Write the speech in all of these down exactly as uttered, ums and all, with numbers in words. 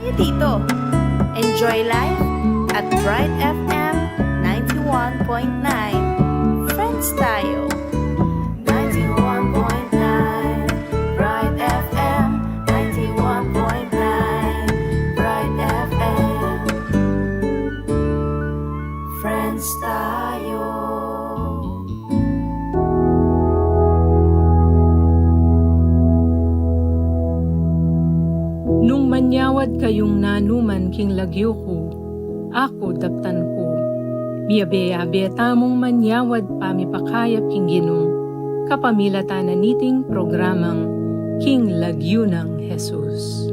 Dito, enjoy life at Bright F M ninety-one point nine. Friends tayo. Ninety-one point nine Bright F M, ninety-one point nine Bright F M. Friends tayo. Nung manyawad kayung nanuman king lagyu ku, aku daptan ku. Miyabe-yabe tamung manyawad pamipakayap king Ginu, kapamilatan na niting programang King Lagyu nang Jesus.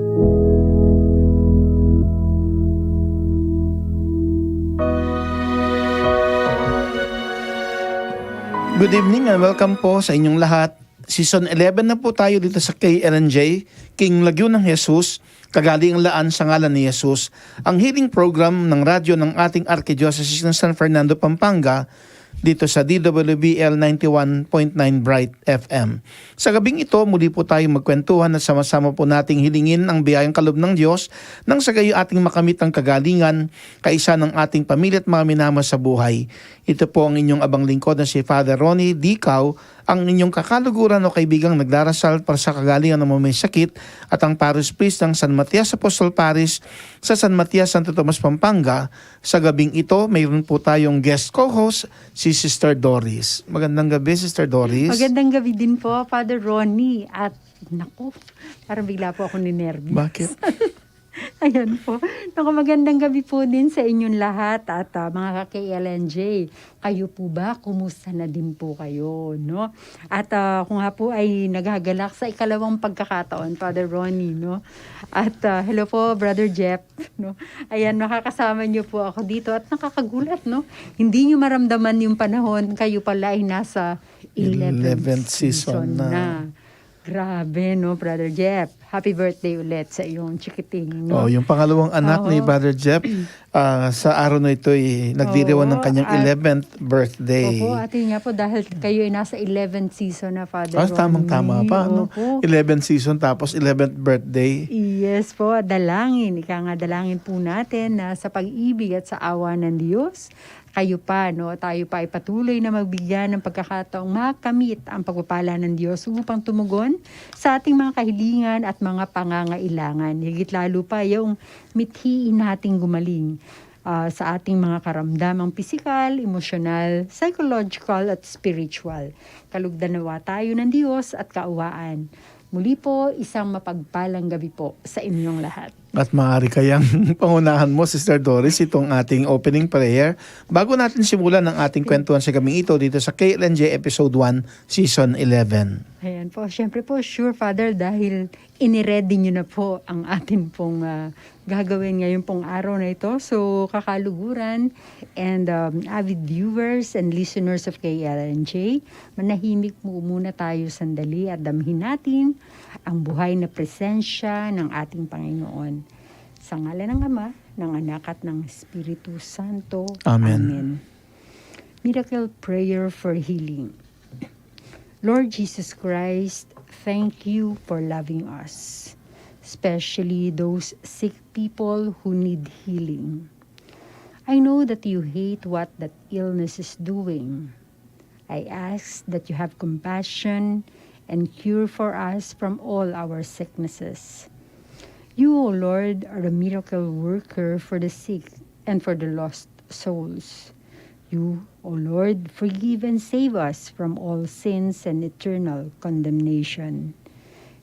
Good evening and welcome po sa inyong lahat. Season eleven na po tayo dito sa K L N J, King Lagyu nang Jesus, Kagalingan Laan sa Ngalan ni Jesus, ang healing program ng radyo ng ating Arkidiocese ng San Fernando, Pampanga, dito sa D W B L ninety-one point nine Bright F M. Sa gabing ito, muli po tayong magkwentuhan at sama-sama po nating hilingin ang biyayang kaloob ng Diyos nang sa gayo ating makamit ang kagalingan, kaisa ng ating pamilya at mga minamahal sa buhay. Ito po ang inyong abang lingkod na si Father Ronnie Dicao, ang inyong kakaluguran o kaibigang nagdarasal para sa kagalingan ng mga may sakit, at ang Parish Priest ng San Matias Apostol Parish sa San Matias, Santo Tomas, Pampanga. Sa gabing ito, mayroon po tayong guest co-host, si Sister Doris. Magandang gabi, Sister Doris. Magandang gabi din po, Father Ronnie. At, naku, parang bigla po ako ninervyos. Bakit? Ayan po. Naku, magandang gabi po din sa inyong lahat at, ah, mga ka-K L N J. Kayo po ba? Kumusta na din po kayo, no? At, ah, ako nga po ay nagagalak sa ikalawang pagkakataon, Father Ronnie, no? At, ah, hello po, Brother Jeff, no? Ayan, makakasama niyo po ako dito at nakakagulat, no? Hindi niyo maramdaman yung panahon, kayo pala ay nasa eleventh season na. Grabe, no, Brother Jeff? Happy birthday ulit sa iyong chikiting, no? Oh, yung pangalawang anak ni Brother Jeff, ah, sa araw na ito ay nagdiriwang ng kanyang eleventh birthday. Opo, at yun nga po, dahil kayo ay nasa eleventh season na, Father Ronnie. Ah, tamang-tama pa, no? Opo. Eleventh season, tapos eleventh birthday. Yes po, dalangin. Ika nga, dalangin po natin na sa pag-ibig at sa awa ng Diyos, kayo pa, no? Tayo pa ay patuloy na mabigyan ng pagkakataong makamit ang pagpapala ng Diyos upang tumugon sa ating mga kahilingan at mga pangangailangan. Higit lalo pa yung mithiin nating gumaling, ah, sa ating mga karamdamang pisikal, emosyonal, psychological, at spiritual. Kalugdan nawa tayo ng Diyos at kaawaan. Muli po, isang mapagpalang gabi po sa inyong lahat. At maaari kayang pangunahan mo, Sister Doris, itong ating opening prayer bago natin simulan ang ating kwentuhan sa gabing ito dito sa K L N J Episode one, Season eleven. Ayan po. Siyempre po, sure, Father, dahil iniready nyo na po ang atin pong, ah, gagawin ngayon pong araw na ito. So, kakaluguran and, um, avid viewers and listeners of K L N J, manahimik mu-, muna tayo sandali at damhin natin ang buhay na presensya ng ating Panginoon. Sa ngalan ng Ama, ng Anak, at ng Espiritu Santo. Amen. Amen. Miracle Prayer for Healing. Lord Jesus Christ, thank you for loving us, especially those sick people who need healing. I know that you hate what that illness is doing. I ask that you have compassion and cure for us from all our sicknesses. You, O Lord, are a miracle worker for the sick and for the lost souls. You, O Lord, forgive and save us from all sins and eternal condemnation.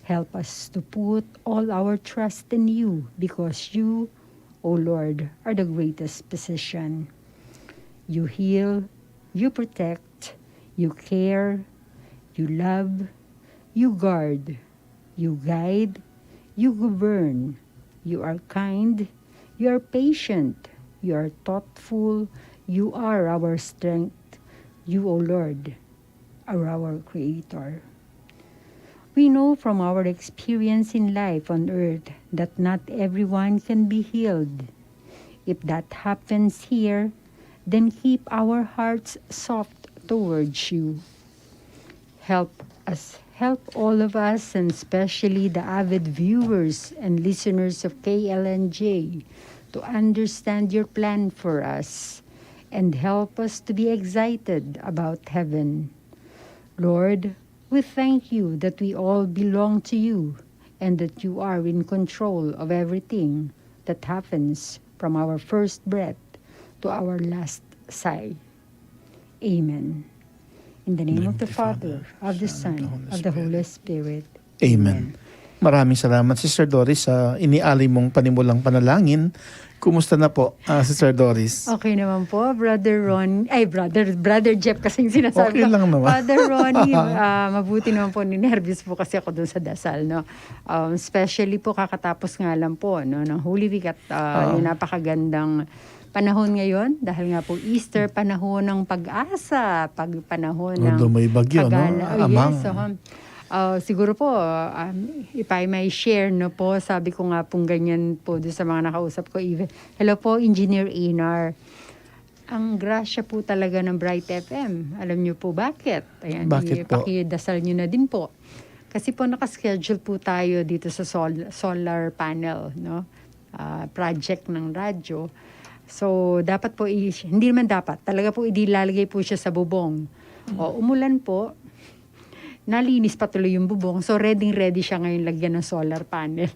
Help us to put all our trust in you, because you, O Lord, are the greatest physician. You heal, you protect, you care, you love, you guard, you guide, you govern, you are kind, you are patient, you are thoughtful, you are our strength. You, O Lord, are our Creator. We know from our experience in life on earth that not everyone can be healed. If that happens here, then keep our hearts soft towards you. Help us, help all of us, and especially the avid viewers and listeners of K L N J, to understand your plan for us, and help us to be excited about heaven. Lord, we thank you that we all belong to you and that you are in control of everything that happens from our first breath to our last sigh. Amen. In the name of the Father, of the Son, of the Holy Spirit. Amen. Maraming salamat, Sister Doris, sa inialay mong panimulang panalangin. Kumusta na po, ah, Sister Doris? Okay naman po, Brother Ron. Ay, Brother, Brother Jeff kasi yung sinasabi Okay ko. lang naman. Father Ronnie, ah, mabuti naman po, ninervyos po kasi ako dun sa dasal, no? Um, especially po, kakatapos nga lang po, no, ng Holy Week at, ah, Oo. yung napakagandang panahon ngayon, dahil nga po Easter, panahon ng pag-asa, pag, panahon ng Although may bagyo, no? kagala-, oh, Amang. yes, oo. Ah, siguro po, um, if I may share, no po, sabi ko nga pong ganyan po doon sa mga nakausap ko, even, "Hello po, Engineer Inar. Ang grasya po talaga ng Bright F M. Alam niyo po bakit? Ayan, Bakit po? ipakidasal niyo na din po." Kasi po naka-schedule po tayo dito sa sol-, solar panel, no? Ah, project ng radyo. So, dapat po i-, hindi naman dapat, talaga po idilalagay po siya sa bubong. O, umulan po, nalinis pa tuloy yung bubong. So, ready-ready siya ngayon lagyan ng solar panel.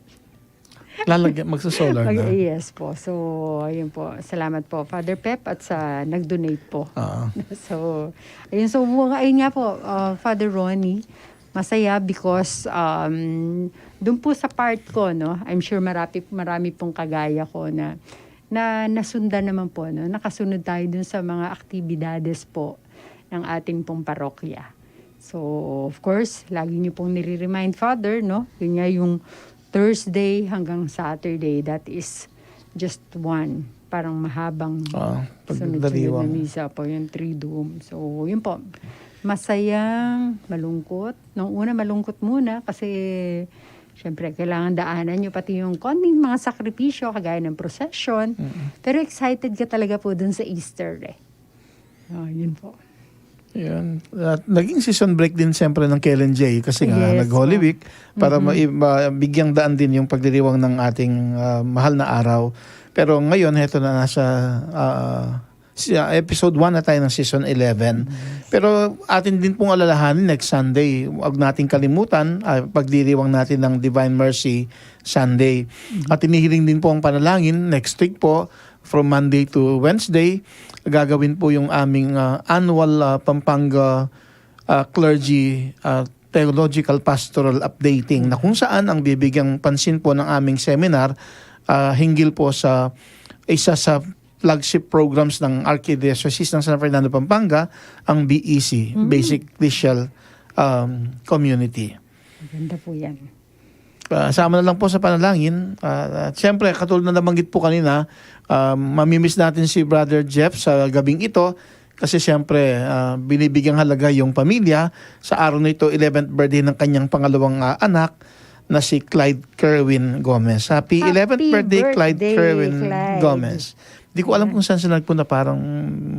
Lalagyan, magsa-solar Mag-, na. yes po. So, ayun po. Salamat po, Father Pep, at sa nag-donate po. Oo. So, ayun. So, ayun nga po, uh, Father Ronnie, masaya because, um, dun po sa part ko, no, I'm sure marami, marami pong kagaya ko na, na nasundan naman po, no, nakasunod tayo dun sa mga aktibidades po ng ating pong parokya. So, of course, lagi niyo pong nire-remind, Father, no? Yun nga yung Thursday hanggang Saturday, that is just one. Parang mahabang Ah, sunod-sunod na pagdiriwang. misa po, yung Triduum. So, yun po. Masayang, malungkot. Nung una, malungkot muna kasi, syempre, kailangan daanan nyo pati yung konting mga sakripisyo, kagaya ng procession. Mm. Pero excited ka talaga po dun sa Easter, eh. Ah, yun po. Yun. At naging season break din, siyempre, ng K L N J kasi nga, Yes nag-Holy po. Week para Mm-hmm. ma-, ma-, bigyang daan din yung pagdiriwang ng ating, ah, mahal na araw. Pero ngayon, heto na, nasa, ah, si, ah, episode one na tayo ng season eleven. Yes. Pero atin din pong alalahanin, next Sunday, huwag nating kalimutan, ah, pagdiriwang natin ng Divine Mercy Sunday. Mm-hmm. At inihiling din po ang panalangin, next week po, from Monday to Wednesday, gagawin po yung aming, ah, annual, ah, Pampanga, ah, Clergy, ah, Theological Pastoral Updating, na kung saan ang bibigyang pansin po ng aming seminar, ah, hinggil po sa isa sa flagship programs ng Archdiocese ng San Fernando, Pampanga, ang B E C, Mm. Basic Ecclesial, um, Community. Maganda po yan. Ah, sama na lang po sa panalangin. Ah, at siyempre, katulad na nabanggit po kanina, ah, mamimiss natin si Brother Jeff sa gabing ito kasi siyempre, ah, binibigyang halaga yung pamilya. Sa araw na ito, eleventh birthday ng kanyang pangalawang, ah, anak na si Clyde Kerwin Gomez. Happy Happy eleventh birthday, Clyde birthday, Kerwin Clyde. Gomez. Di ko alam Ayan. kung saan sila nagpunta, parang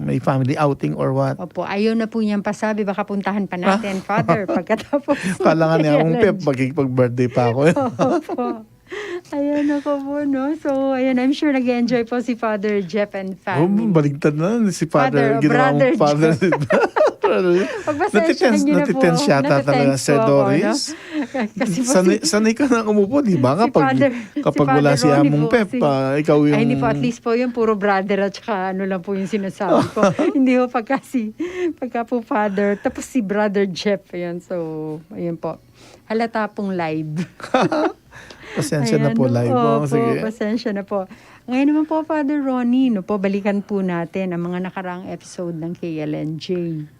may family outing or what. Opo, ayaw na po niyang pasabi, baka puntahan pa Ah. natin, Father, pagkatapos. Kala nga ni Among Pep, makikipag-birthday pa ako. Opo. Ayan ako po, no? So, ayan, I'm sure nag-enjoy po si Father Jeff and Oh, family. baligtad na. Si Father, Father, ginawa mong Brother Father. Jeff. Brother Jeff. Pagpasensyahan Natitense, niyo na po. natitense yata Natitense talaga, Sir po ako, no? Doris. Kasi po Sanay, si sanay ka nang umupo, di ba? si Kapag, Father, si kapag wala Father si Ronnie Among po, Pep, si ah, ikaw Ay, hindi po. At yung least po yun, puro brother at saka ano lang po yung sinasabi ko. Hindi po pagka si, pagka po Father, tapos si Brother Jeff, ayan. So, ayun po. Halata pong live. Pasensya na Ayan, po, live. Oo, opo, sige. pasensya na po. Ngayon naman po, Father Ronnie, no po, balikan po natin ang mga nakaraang episode ng K L N J,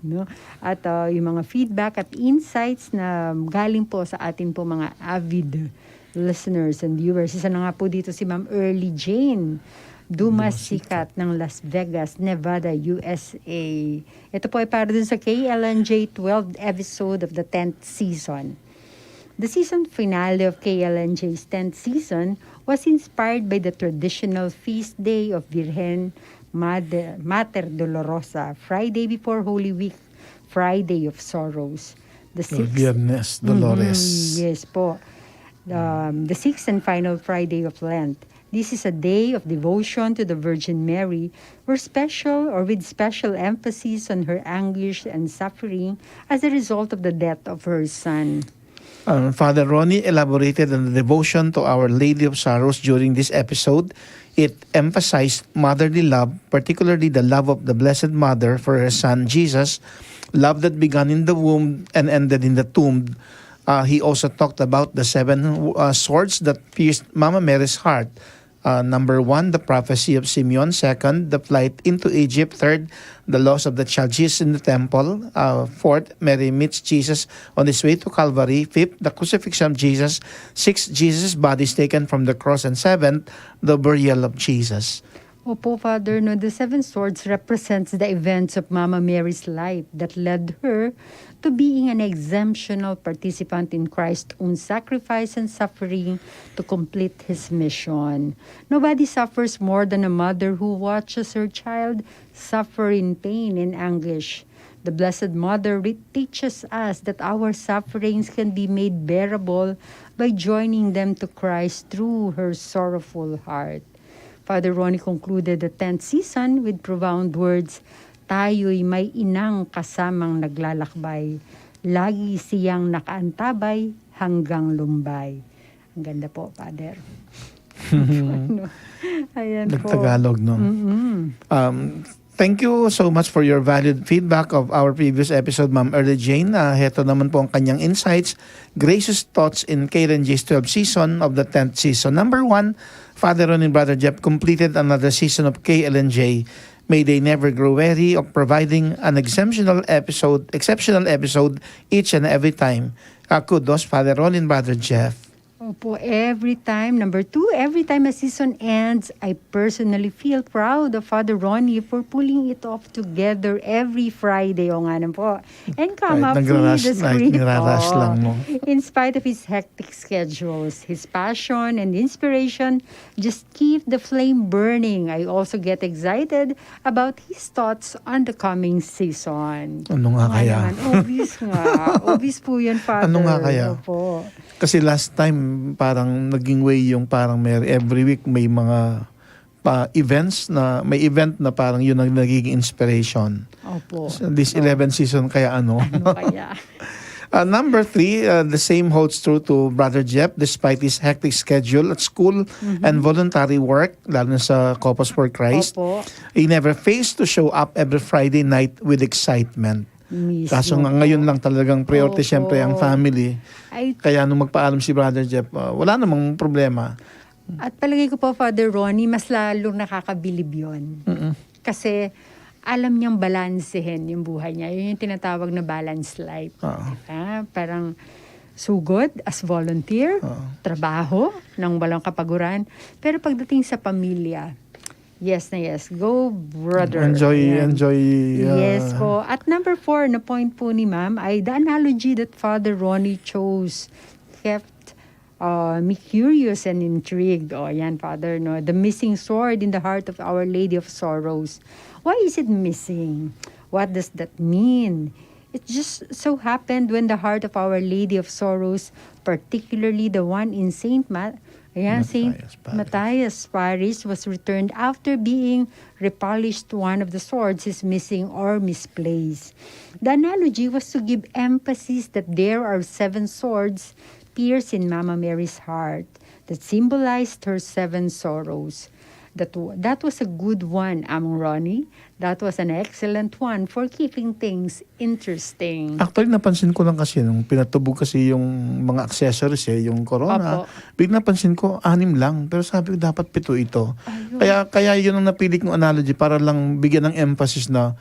no? At, ah, yung mga feedback at insights na galing po sa atin po mga avid listeners and viewers. Isa na nga po dito si Ma'am Early Jane Dumasikat Dumasikat. ng Las Vegas, Nevada, U S A. Ito po ay para dun sa K L N J twelfth episode of the tenth season. The season finale of K L N J's tenth season was inspired by the traditional feast day of Virgen Mother, Mater Dolorosa, Friday before Holy Week, Friday of Sorrows. The sixth, Viernes Dolores. Mhm, yes po. Um, the sixth and final Friday of Lent. This is a day of devotion to the Virgin Mary, where special or with special emphasis on her anguish and suffering as a result of the death of her son. Um, Father Ronnie elaborated on the devotion to Our Lady of Sorrows during this episode. It emphasized motherly love, particularly the love of the Blessed Mother for her son Jesus, love that began in the womb and ended in the tomb. Uh, he also talked about the seven uh, swords that pierced Mama Mary's heart. Uh, number one, the prophecy of Simeon. Second, the flight into Egypt. Third, the loss of the child Jesus in the temple. Uh, fourth, Mary meets Jesus on his way to Calvary. Fifth, the crucifixion of Jesus. Sixth, Jesus' body is taken from the cross. And seventh, the burial of Jesus. Opo, Father, no, the seven swords represents the events of Mama Mary's life that led her to being an exemptional participant in Christ's own sacrifice and suffering to complete his mission. Nobody suffers more than a mother who watches her child suffer in pain and anguish. The Blessed Mother re- teaches us that our sufferings can be made bearable by joining them to Christ through her sorrowful heart. Father Ronnie concluded the tenth season with profound words, "Tayo'y may inang kasamang naglalakbay. Lagi siyang nakaantabay hanggang lumbay." Ang ganda po, Father. Ano? Ayan po. Nagtagalog, no? Mm-mm. Um, thank you so much for your valued feedback of our previous episode, Ma'am Early Jane. Ah, heto naman po ang kanyang insights, gracious thoughts in K L N J's twelfth season of the tenth season. Number one, Father Ron and Brother Jeff completed another season of K L N J. May they never grow weary of providing an exceptional episode, exceptional episode each and every time. Ah, kudos, Father Ron and Brother Jeff. Opo, every time. Number two, every time a season ends, I personally feel proud of Father Ronnie for pulling it off together every Friday. O nga naman po. And come up with the screen. Kahit nagrarush lang, no? In spite of his hectic schedules, his passion and inspiration just keep the flame burning. I also get excited about his thoughts on the coming season. Ano nga kaya? Naman, obvious nga. Obvious po yun, Father. Ano nga kaya? Opo. Kasi last time, parang naging way yung parang may, every week may mga pa events na, may event na parang yun ang nagiging inspiration. Opo. So, this eleventh season, kaya ano? Ano kaya? Uh, number three, uh, the same holds true to Brother Jeff. Despite his hectic schedule at school and voluntary work, lalo na sa Couples for Christ, he never fails to show up every Friday night with excitement. Mismo. Kaso nga ngayon lang talagang priority, siyempre, ang family. Kaya nung magpaalam si Brother Jeff, uh, wala namang problema. At palagay ko po, Father Ronnie, mas lalong nakakabilib yun. Kasi alam niyang balansehin yung buhay niya. Yun yung tinatawag na balanced life. Oo. Diba? Parang sugod as volunteer, trabaho nang walang kapaguran. Pero pagdating sa pamilya, yes na yes. Go, brother. Enjoy, enjoy. Yes po. At number four na point po ni Ma'am ay the analogy that Father Ronnie chose kept uh, me curious and intrigued. O, yan, Father, no? The missing sword in the heart of Our Lady of Sorrows. Why is it missing? What does that mean? It just so happened when the heart of Our Lady of Sorrows, particularly the one in Saint Ma- ayan, Saint Matthias Parish, was returned after being repolished, one of the swords is missing or misplaced. The analogy was to give emphasis that there are seven swords pierced in Mama Mary's heart that symbolized her seven sorrows. That, wa- that was a good one, Among Ronnie. That was an excellent one for keeping things interesting. Actually, napansin ko lang kasi nung pinatubog kasi yung mga accessories eh, yung corona, bigla napansin ko, anim lang. Pero sabi ko, dapat pito ito. Kaya, kaya yun ang napili kong analogy para lang bigyan ng emphasis na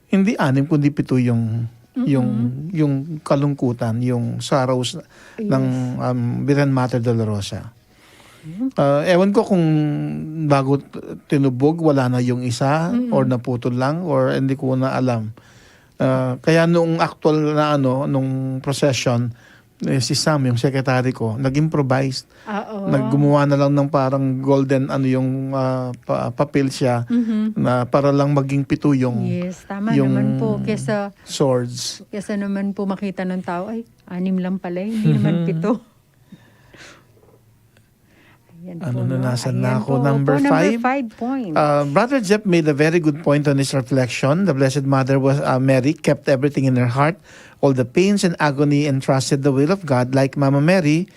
hindi anim, kundi pito yung, yung, yung kalungkutan, yung sorrows ng um, Birhen Mater Dolorosa. Ah, ewan ko kung bago t- tinubog, wala na yung isa or naputol lang or hindi ko na alam. Ah, kaya nung actual na ano, nung procession, Eh, si Sam, yung secretary ko, nag-improvise. Oo. Naggumawa na lang ng parang golden, ano, yung ah, pa- papel siya, Mhm. na para lang maging pito yung Yes, tama yung naman po. Kesa, swords. kesa naman po makita ng tao, ay, anim lang pala, hindi naman pito. Ayan Ano po, na, no? Nasan na Ayan ako? Po. Number Opo, five? Number five point. Uh, Brother Jeff made a very good point on his reflection. The Blessed Mother was uh, Mary kept everything in her heart, all the pains and agony, and trusted the will of God. Like Mama Mary,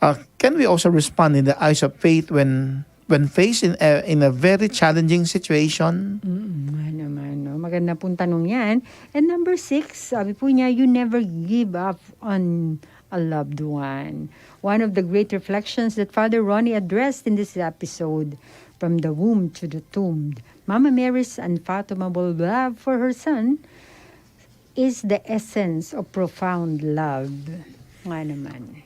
uh, can we also respond in the eyes of faith when when faced in a, in a very challenging situation? Mm, nga naman, no? Maganda pong tanong yan. And number six, sabi po niya, you never give up on a loved one. One of the great reflections that Father Ronnie addressed in this episode, from the womb to the tomb, Mama Mary's unfathomable love for her son is the essence of profound love. Nga naman.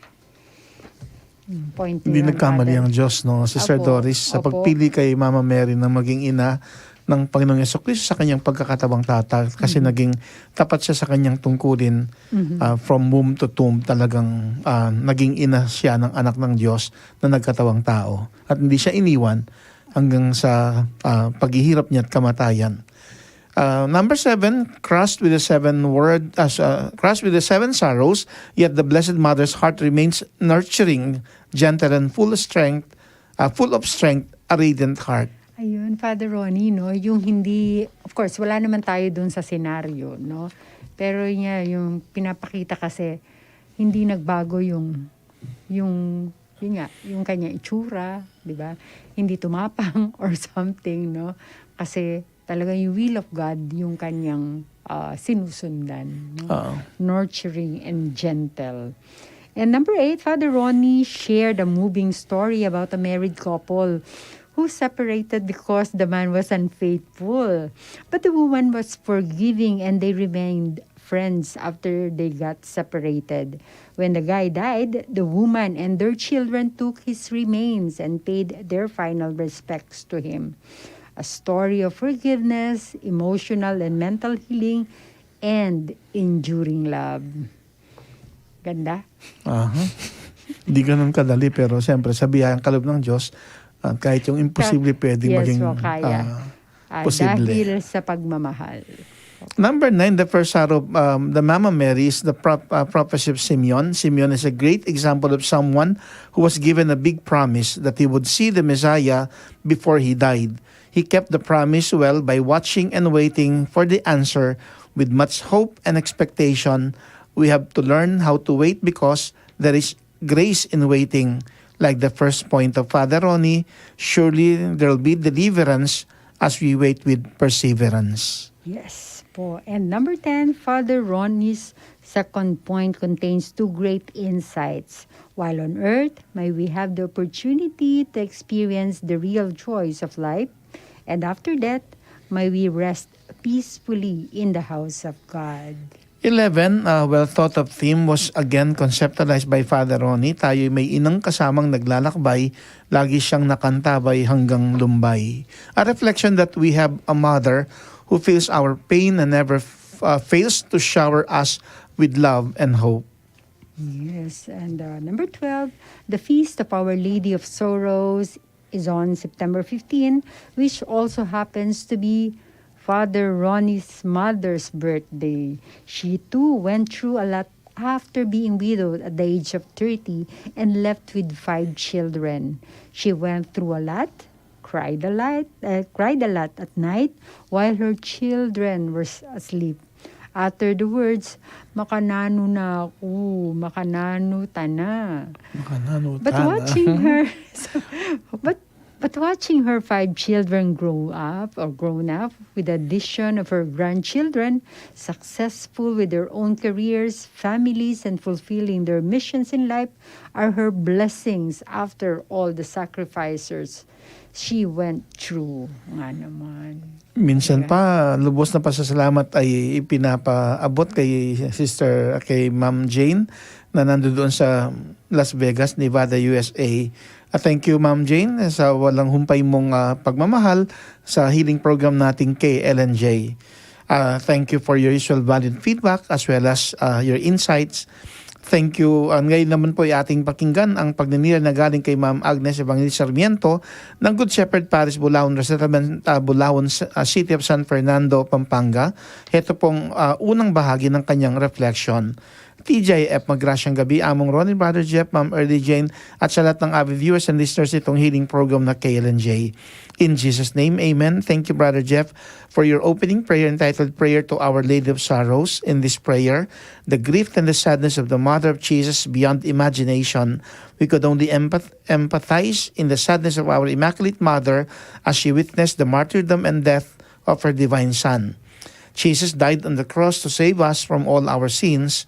Point Hindi nyo yan, nagkamali Father. Ang Diyos, no? Sister Opo, Doris, sa opo. pagpili kay Mama Mary na maging ina ng Panginoong Yeso Kristo sa kanyang pagkakatawang tata, kasi naging tapat siya sa kanyang tungkulin, Mhm. ah, from womb to tomb, talagang ah, naging ina siya ng anak ng Diyos na nagkatawang tao. At hindi siya iniwan hanggang sa ah, paghihirap niya at kamatayan. Uh, number seven, crossed with the seven word, uh, s- uh, crossed with the seven sorrows, yet the Blessed Mother's heart remains nurturing, gentle, and full of strength, uh, full of strength, a radiant heart. Ayun, Father Ronnie, no, yung hindi, of course, wala naman tayo dun sa senaryo, no? Pero niya, yung pinapakita kasi, hindi nagbago yung, yung, yun nga, yung kanya itsura, di ba? Hindi tumapang or something, no? Kasi talaga yung will of God, yung kanyang ah, sinusundan, no? Oo. Nurturing and gentle. And number eight, Father Ronnie shared a moving story about a married couple who separated because the man was unfaithful. But the woman was forgiving and they remained friends after they got separated. When the guy died, the woman and their children took his remains and paid their final respects to him. A story of forgiveness, emotional and mental healing, and enduring love. Ganda. Aha. Hindi ganun kadali, pero siyempre, sa biyayang kaloob ng Diyos, at kahit yung imposible pwedeng Yes, maging po, kaya. ah, Ah, posible. Dahil sa pagmamahal. Number nine, the first sorrow, um, the Mama Mary is the prop, uh, prophecy of Simeon. Simeon is a great example of someone who was given a big promise that he would see the Messiah before he died. He kept the promise well by watching and waiting for the answer with much hope and expectation. We have to learn how to wait because there is grace in waiting. Like the first point of Father Ronnie, surely there will be deliverance as we wait with perseverance. Yes po. And number ten, Father Ronnie's second point contains two great insights. While on earth, may we have the opportunity to experience the real joys of life. And after death, may we rest peacefully in the house of God. Eleven, uh, well thought of theme was again conceptualized by Father Ronnie. Tayo'y may inang kasamang naglalakbay, lagi siyang nakantabay hanggang lumbay. A reflection that we have a mother who feels our pain and never f- uh, fails to shower us with love and hope. Yes, and uh, number twelve, the Feast of Our Lady of Sorrows is on September fifteen, which also happens to be Father Ronnie's mother's birthday. She too went through a lot after being widowed at the age of thirty and left with five children. She went through a lot, cried a lot, uh, cried a lot at night while her children were s- asleep. Utter the words, "Makananu na aku, makananu ta na." Makananu But ta na. Watching her, but but watching her five children grow up or grown up, with the addition of her grandchildren, successful with their own careers, families, and fulfilling their missions in life, are her blessings after all the sacrifices she went through. Nga naman. Minsan pa, lubos na pasasalamat ay ipinapaabot kay Sister, kay Ma'am Jane, na nandoon sa Las Vegas, Nevada, U S A. At thank you, Ma'am Jane, sa walang humpay mong ah, pagmamahal sa healing program nating K L N J. Ah, thank you for your usual valid feedback as well as ah, your insights. Thank you. Ah, ngayon naman po ay ating pakinggan ang pagninira na galing kay Ma'am Agnes Evangelista Sarmiento ng Good Shepherd Parish, Bulaon Resettlement, ah, Bulaon, ah, City of San Fernando, Pampanga. Ito pong, ah, unang bahagi ng kanyang reflection. T J F, magrasyang gabi, Among Ronnie, Brother Jeff, Ma'am Early Jane, at sa lahat ng avid viewers and listeners nitong healing program na K L N J. In Jesus' name, amen. Thank you, Brother Jeff, for your opening prayer entitled Prayer to Our Lady of Sorrows. In this prayer, the grief and the sadness of the Mother of Jesus beyond imagination. We could only empath- empathize in the sadness of our Immaculate Mother as she witnessed the martyrdom and death of her Divine Son. Jesus died on the cross to save us from all our sins.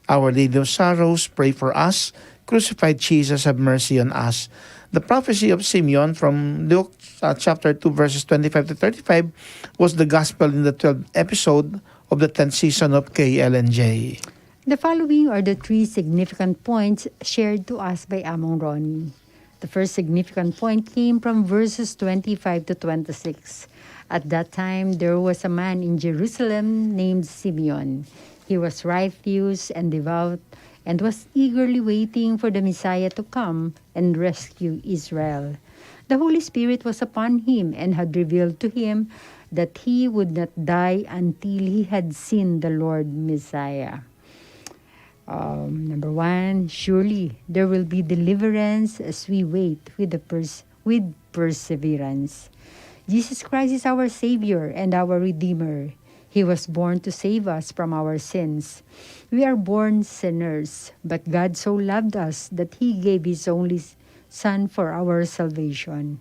Our Lady of Sorrows, pray for us. Crucified Jesus, have mercy on us. The prophecy of Simeon from Luke, uh, chapter two, verses twenty-five to thirty-five was the gospel in the twelfth episode of the tenth season of K L N J. The following are the three significant points shared to us by Among Ronnie. The first significant point came from verses twenty-five to twenty-six. At that time, there was a man in Jerusalem named Simeon. He was righteous and devout and was eagerly waiting for the Messiah to come and rescue Israel. The Holy Spirit was upon him and had revealed to him that he would not die until he had seen the Lord Messiah. Um, number one, surely there will be deliverance as we wait with the pers- with perseverance. Jesus Christ is our Savior and our Redeemer. He was born to save us from our sins. We are born sinners, but God so loved us that He gave His only s- Son for our salvation.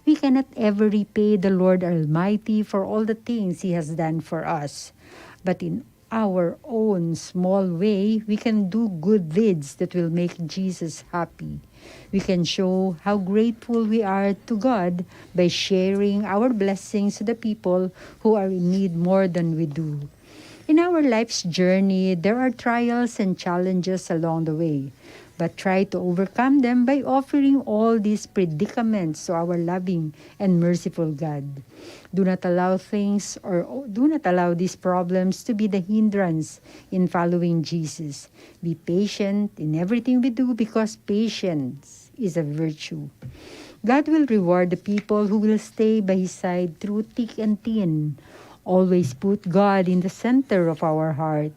We cannot ever repay the Lord Almighty for all the things He has done for us, but in our own small way, we can do good deeds that will make Jesus happy. We can show how grateful we are to God by sharing our blessings to the people who are in need more than we do. In our life's journey, there are trials and challenges along the way, but try to overcome them by offering all these predicaments to our loving and merciful God. Do not allow things or do not allow these problems to be the hindrance in following Jesus. Be patient in everything we do because patience is a virtue. God will reward the people who will stay by His side through thick and thin. Always put God in the center of our heart.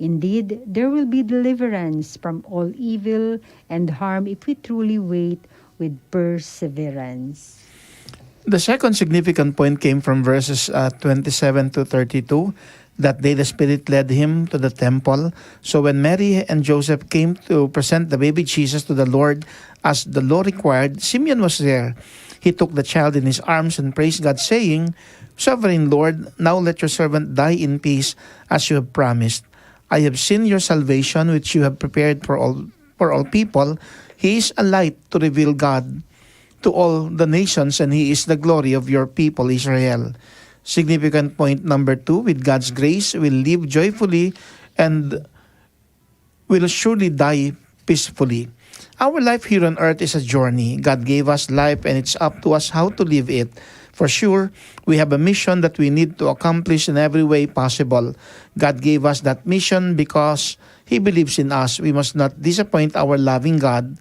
Indeed, there will be deliverance from all evil and harm if we truly wait with perseverance. The second significant point came from verses, uh, twenty-seven to thirty-two. That day the Spirit led him to the temple. So when Mary and Joseph came to present the baby Jesus to the Lord as the law required, Simeon was there. He took the child in his arms and praised God, saying, "Sovereign Lord, now let your servant die in peace as you have promised. I have seen your salvation, which you have prepared for all, for all people. He is a light to reveal God to all the nations, and He is the glory of your people Israel." Significant point number two, with God's grace, we live joyfully and will surely die peacefully. Our life here on earth is a journey. God gave us life, and it's up to us how to live it. For sure, we have a mission that we need to accomplish in every way possible. God gave us that mission because He believes in us. We must not disappoint our loving God.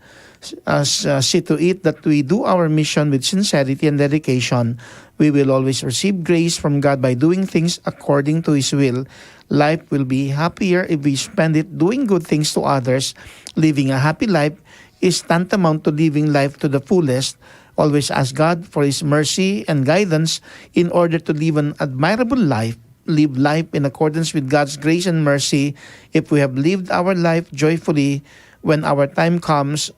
As, uh, see to it that we do our mission with sincerity and dedication. We will always receive grace from God by doing things according to His will. Life will be happier if we spend it doing good things to others. Living a happy life is tantamount to living life to the fullest. Always ask God for His mercy and guidance in order to live an admirable life. Live life in accordance with God's grace and mercy. If we have lived our life joyfully, when our time comes,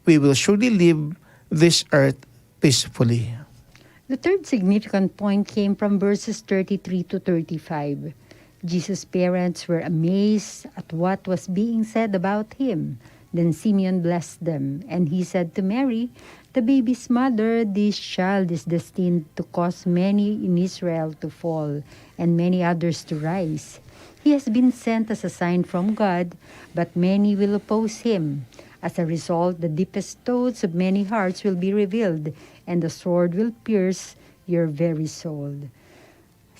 we will surely leave this earth peacefully. The third significant point came from verses thirty-three to thirty-five. Jesus' parents were amazed at what was being said about him. Then Simeon blessed them, and he said to Mary, the baby's mother, "This child is destined to cause many in Israel to fall, and many others to rise. He has been sent as a sign from God, but many will oppose him. As a result, the deepest thoughts of many hearts will be revealed, and the sword will pierce your very soul."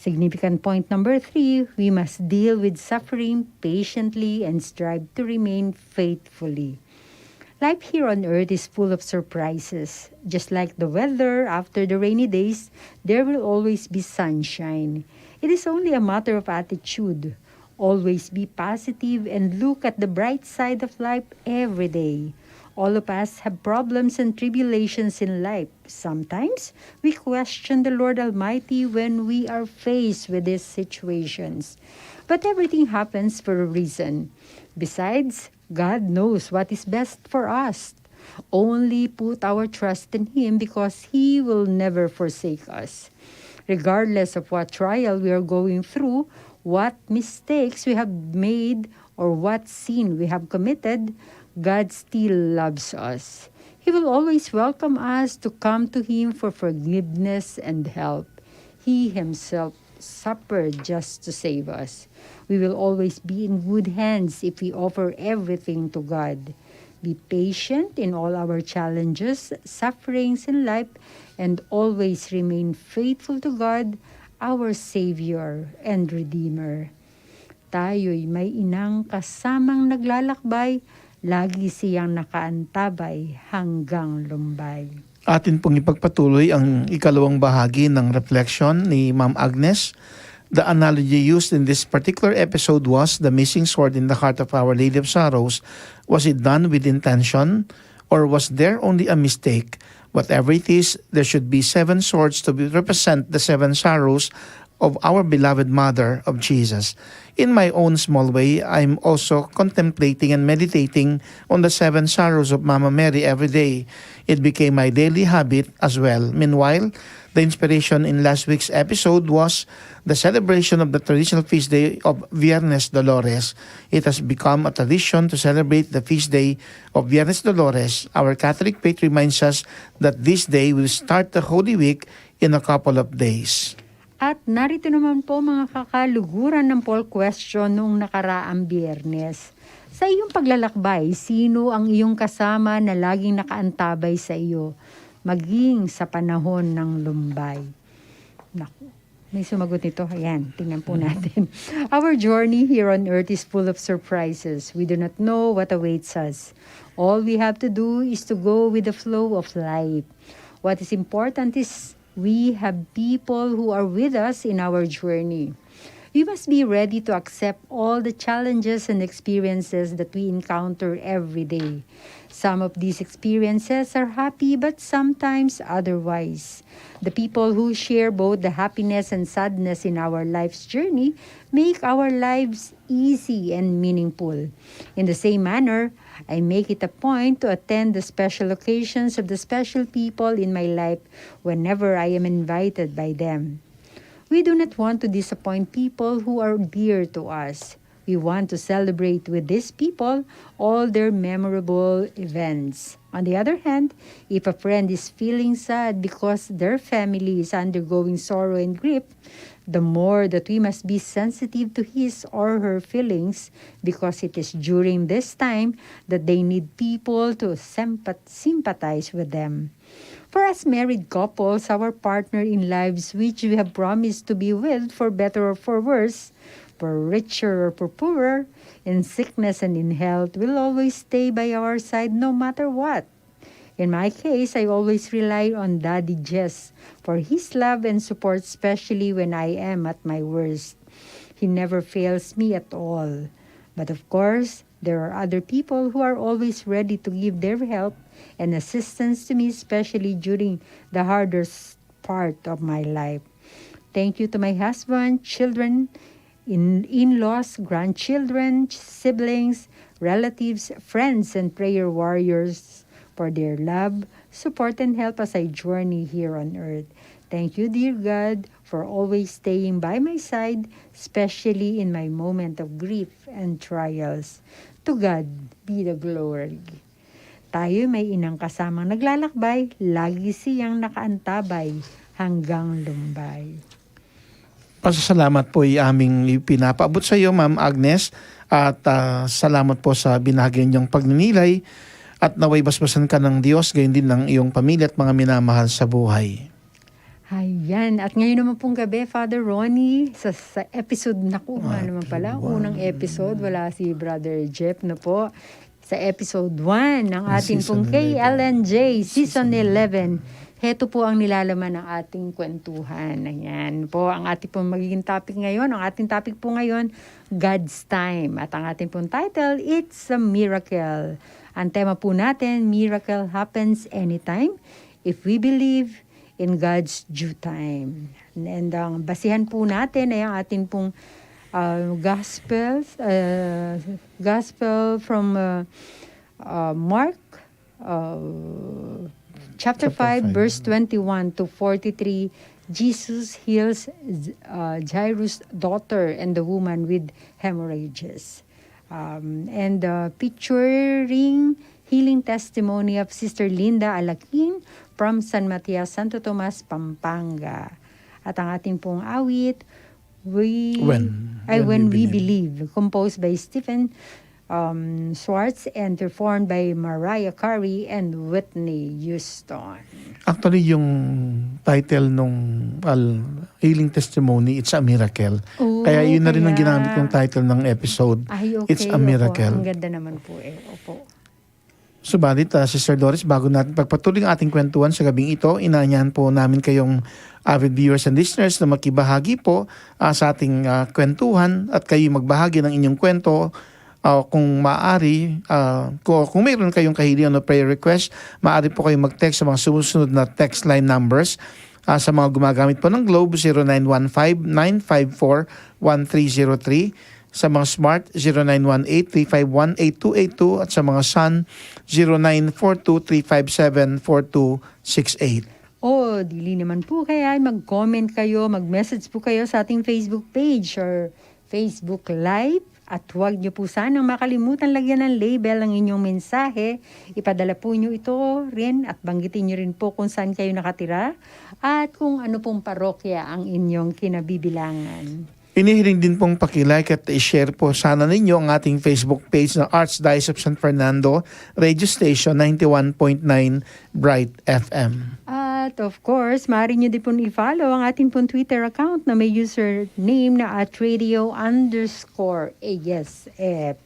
Significant point number three, we must deal with suffering patiently and strive to remain faithfully. Life here on earth is full of surprises. Just like the weather, after the rainy days, there will always be sunshine. It is only a matter of attitude. Always be positive and look at the bright side of life every day. All of us have problems and tribulations in life. Sometimes we question the Lord Almighty when we are faced with these situations. But everything happens for a reason. Besides, God knows what is best for us. Only put our trust in Him because He will never forsake us. Regardless of what trial we are going through, what mistakes we have made, or what sin we have committed, God still loves us. He will always welcome us to come to Him for forgiveness and help. He Himself suffered just to save us. We will always be in good hands if we offer everything to God. Be patient in all our challenges, sufferings in life, and always remain faithful to God, our Savior and Redeemer. Tayo'y may inang kasamang naglalakbay, lagi siyang nakaantabay hanggang lumbay. Atin pong ipagpatuloy ang ikalawang bahagi ng reflection ni Ma'am Agnes. The analogy used in this particular episode was the missing sword in the heart of Our Lady of Sorrows. Was it done with intention, or was there only a mistake? Whatever it is, there should be seven swords to be, represent the seven sorrows of our beloved Mother of Jesus. In my own small way, I'm also contemplating and meditating on the seven sorrows of Mama Mary every day. It became my daily habit as well. Meanwhile, the inspiration in last week's episode was the celebration of the traditional feast day of Viernes Dolores. It has become a tradition to celebrate the feast day of Viernes Dolores. Our Catholic faith reminds us that this day will start the Holy Week in a couple of days. At narito naman po, mga kakaluguran, ng poll question nung nakaraang Biyernes. Sa iyong paglalakbay, sino ang iyong kasama na laging nakaantabay sa iyo, maging sa panahon ng lumbay? Naku, may sumagot nito. Ayan, tingnan po natin. Our journey here on earth is full of surprises. We do not know what awaits us. All we have to do is to go with the flow of life. What is important is we have people who are with us in our journey. We must be ready to accept all the challenges and experiences that we encounter every day. Some of these experiences are happy, but sometimes otherwise. The people who share both the happiness and sadness in our life's journey make our lives easy and meaningful. In the same manner, I make it a point to attend the special occasions of the special people in my life whenever I am invited by them. We do not want to disappoint people who are dear to us. We want to celebrate with these people all their memorable events. On the other hand, if a friend is feeling sad because their family is undergoing sorrow and grief, the more that we must be sensitive to his or her feelings, because it is during this time that they need people to sympath- sympathize with them. For us married couples, our partner in lives which we have promised to be with for better or for worse, for richer or for poorer, in sickness and in health, will always stay by our side no matter what. In my case, I always rely on Daddy Jess for his love and support, especially when I am at my worst. He never fails me at all. But of course, there are other people who are always ready to give their help and assistance to me, especially during the hardest part of my life. Thank you to my husband, children, in, in-laws, grandchildren, siblings, relatives, friends, and prayer warriors for their love, support, and help as I journey here on earth. Thank you, dear God, for always staying by my side, especially in my moment of grief and trials. To God be the glory. Tayo may inang kasamang naglalakbay, lagi siyang nakaantabay hanggang lumbay. Pasasalamat po i aming ipinapaabot sa iyo, Ma'am Agnes, at, ah, salamat po sa binahagi niyong pagninilay, at naway basbasan ka ng Diyos, gayon din ng iyong pamilya at mga minamahal sa buhay. Ayan. At ngayon naman pong gabi, Father Ronnie, sa, sa episode, naku, nga naman pala, unang episode, wala si Brother Jeff na po. Sa episode one ng ating pong K L N J, season eleven. Heto po ang nilalaman ng ating kwentuhan. Ayan po ang ating pong magiging topic ngayon. Ang ating topic po ngayon, God's Time. At ang ating pong title, It's a Miracle. Ang tema po natin, Miracle happens anytime if we believe in God's due time. And ang basihan po natin ay ang ating pong, ah, Gospels, ah, Gospel from, ah, ah, Mark, ah, chapter five, verse twenty-one to forty-three. Jesus heals, ah, Jairus' daughter and the woman with hemorrhages. Um, and, uh, featuring healing testimony of Sister Linda Alaking from San Matias, Santo Tomas, Pampanga. At ang ating pong awit, We, When, ay, When We Believe, composed by Stephen, um, Schwartz and performed by Mariah Carey and Whitney Houston. Actually, yung title nung al-, Healing Testimony, It's a Miracle. Oo, kaya yun na rin ang ginamit kong title ng episode, Ay, okay, It's a Miracle. Opo. Ang ganda naman po eh. Opo. Subalit, ah, Sister Doris, bago natin pagpatuloy ang ating kwentuhan sa gabing ito, inaanyahan po namin kayong avid viewers and listeners na makibahagi po, ah, sa ating, ah, kwentuhan at kayo magbahagi ng inyong kwento. Ah, kung maaari, ah, ku-, kung mayroon kayong kahilingan o prayer request, maaari po kayong mag-text sa mga sumusunod na text line numbers. Ah, sa mga gumagamit po ng Globe, zero nine one five, nine five four, one three zero three. Sa mga Smart, zero nine one eight, three five one, eight two eight two. At sa mga Sun, zero nine four two, three five seven, four two six eight. O, dili naman po kaya ay mag-comment kayo, mag-message po kayo sa ating Facebook page or Facebook Live. At huwag niyo po sanang makalimutan lagyan ng label ang inyong mensahe. Ipadala po niyo ito rin at banggitin niyo rin po kung saan kayo nakatira at kung ano pong parokya ang inyong kinabibilangan. Inihiling din pong paki-like at i-share po sana ninyo ang ating Facebook page na Archdiocese of San Fernando Radio Station ninety-one point nine Bright F M. At of course, maaari nyo din pong i-follow ang ating pong Twitter account na may username na at radio underscore A S F.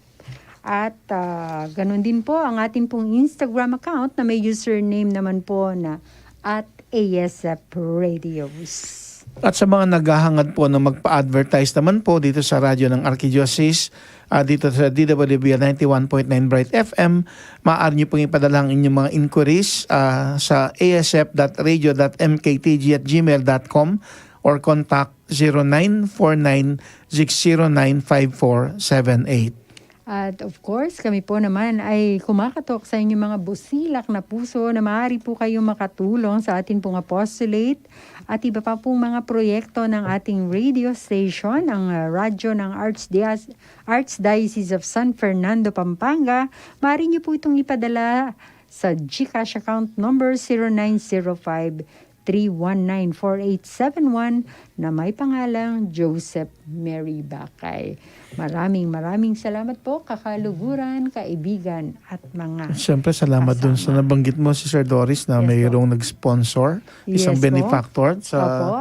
At, ah, ganun din po ang ating pong Instagram account na may username naman po na at A S F Radios. At sa mga naghahangad po na magpa-advertise naman po dito sa radyo ng Arkidiocese, ah, dito sa D W B ninety-one point nine Bright F M, maaari nyo pong ipadala ang inyong mga inquiries, ah, sa A S F dot radio dot M K T G at gmail dot com or contact zero nine four nine six zero nine five four seven eight. At of course, kami po naman ay kumakatok sa inyong mga busilak na puso na maaari po kayong makatulong sa atin pong apostolate at iba pa pong mga proyekto ng ating radio station, ang, ah, radyo ng Archdias-, Archdiocese of San Fernando, Pampanga. Maaari niyo po itong ipadala sa GCash account number zero nine zero five three one nine four eight seven one na may pangalang Joseph Mary Bakay. Maraming, maraming salamat po, kakaluguran, kaibigan, at mga Siyempre, salamat dun sa kasama. Nabanggit mo, Sister Doris, na Yes po. mayroong nag-sponsor, isang Yes po. benefactor sa Opo.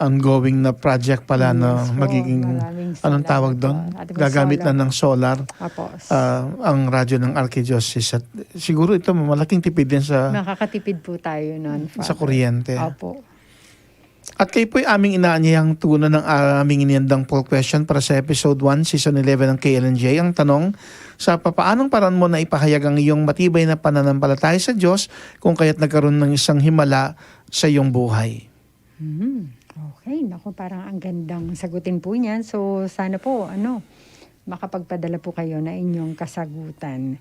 ongoing na project pala na Yes po. magiging, Maraming anong salamat tawag doon? po. At may Gagamit solar. na ng solar, Opo. ah, ang radyo ng Arkidiocese. At siguro ito, malaking tipid din sa Makakatipid po tayo nun, sa Father. kuryente. Opo. At kayo po'y aming inaanyayang tugunan ng aming inihandang poll question para sa episode one, season eleven ng K L N J. Ang tanong, sa papaanong paraan mo na ipahayag ang iyong matibay na pananampalataya sa Diyos kung kaya't nagkaroon ng isang himala sa iyong buhay? Hmm. Okay. Naku, parang ang gandang sagutin po niyan. So, sana po, ano, makapagpadala po kayo na inyong kasagutan.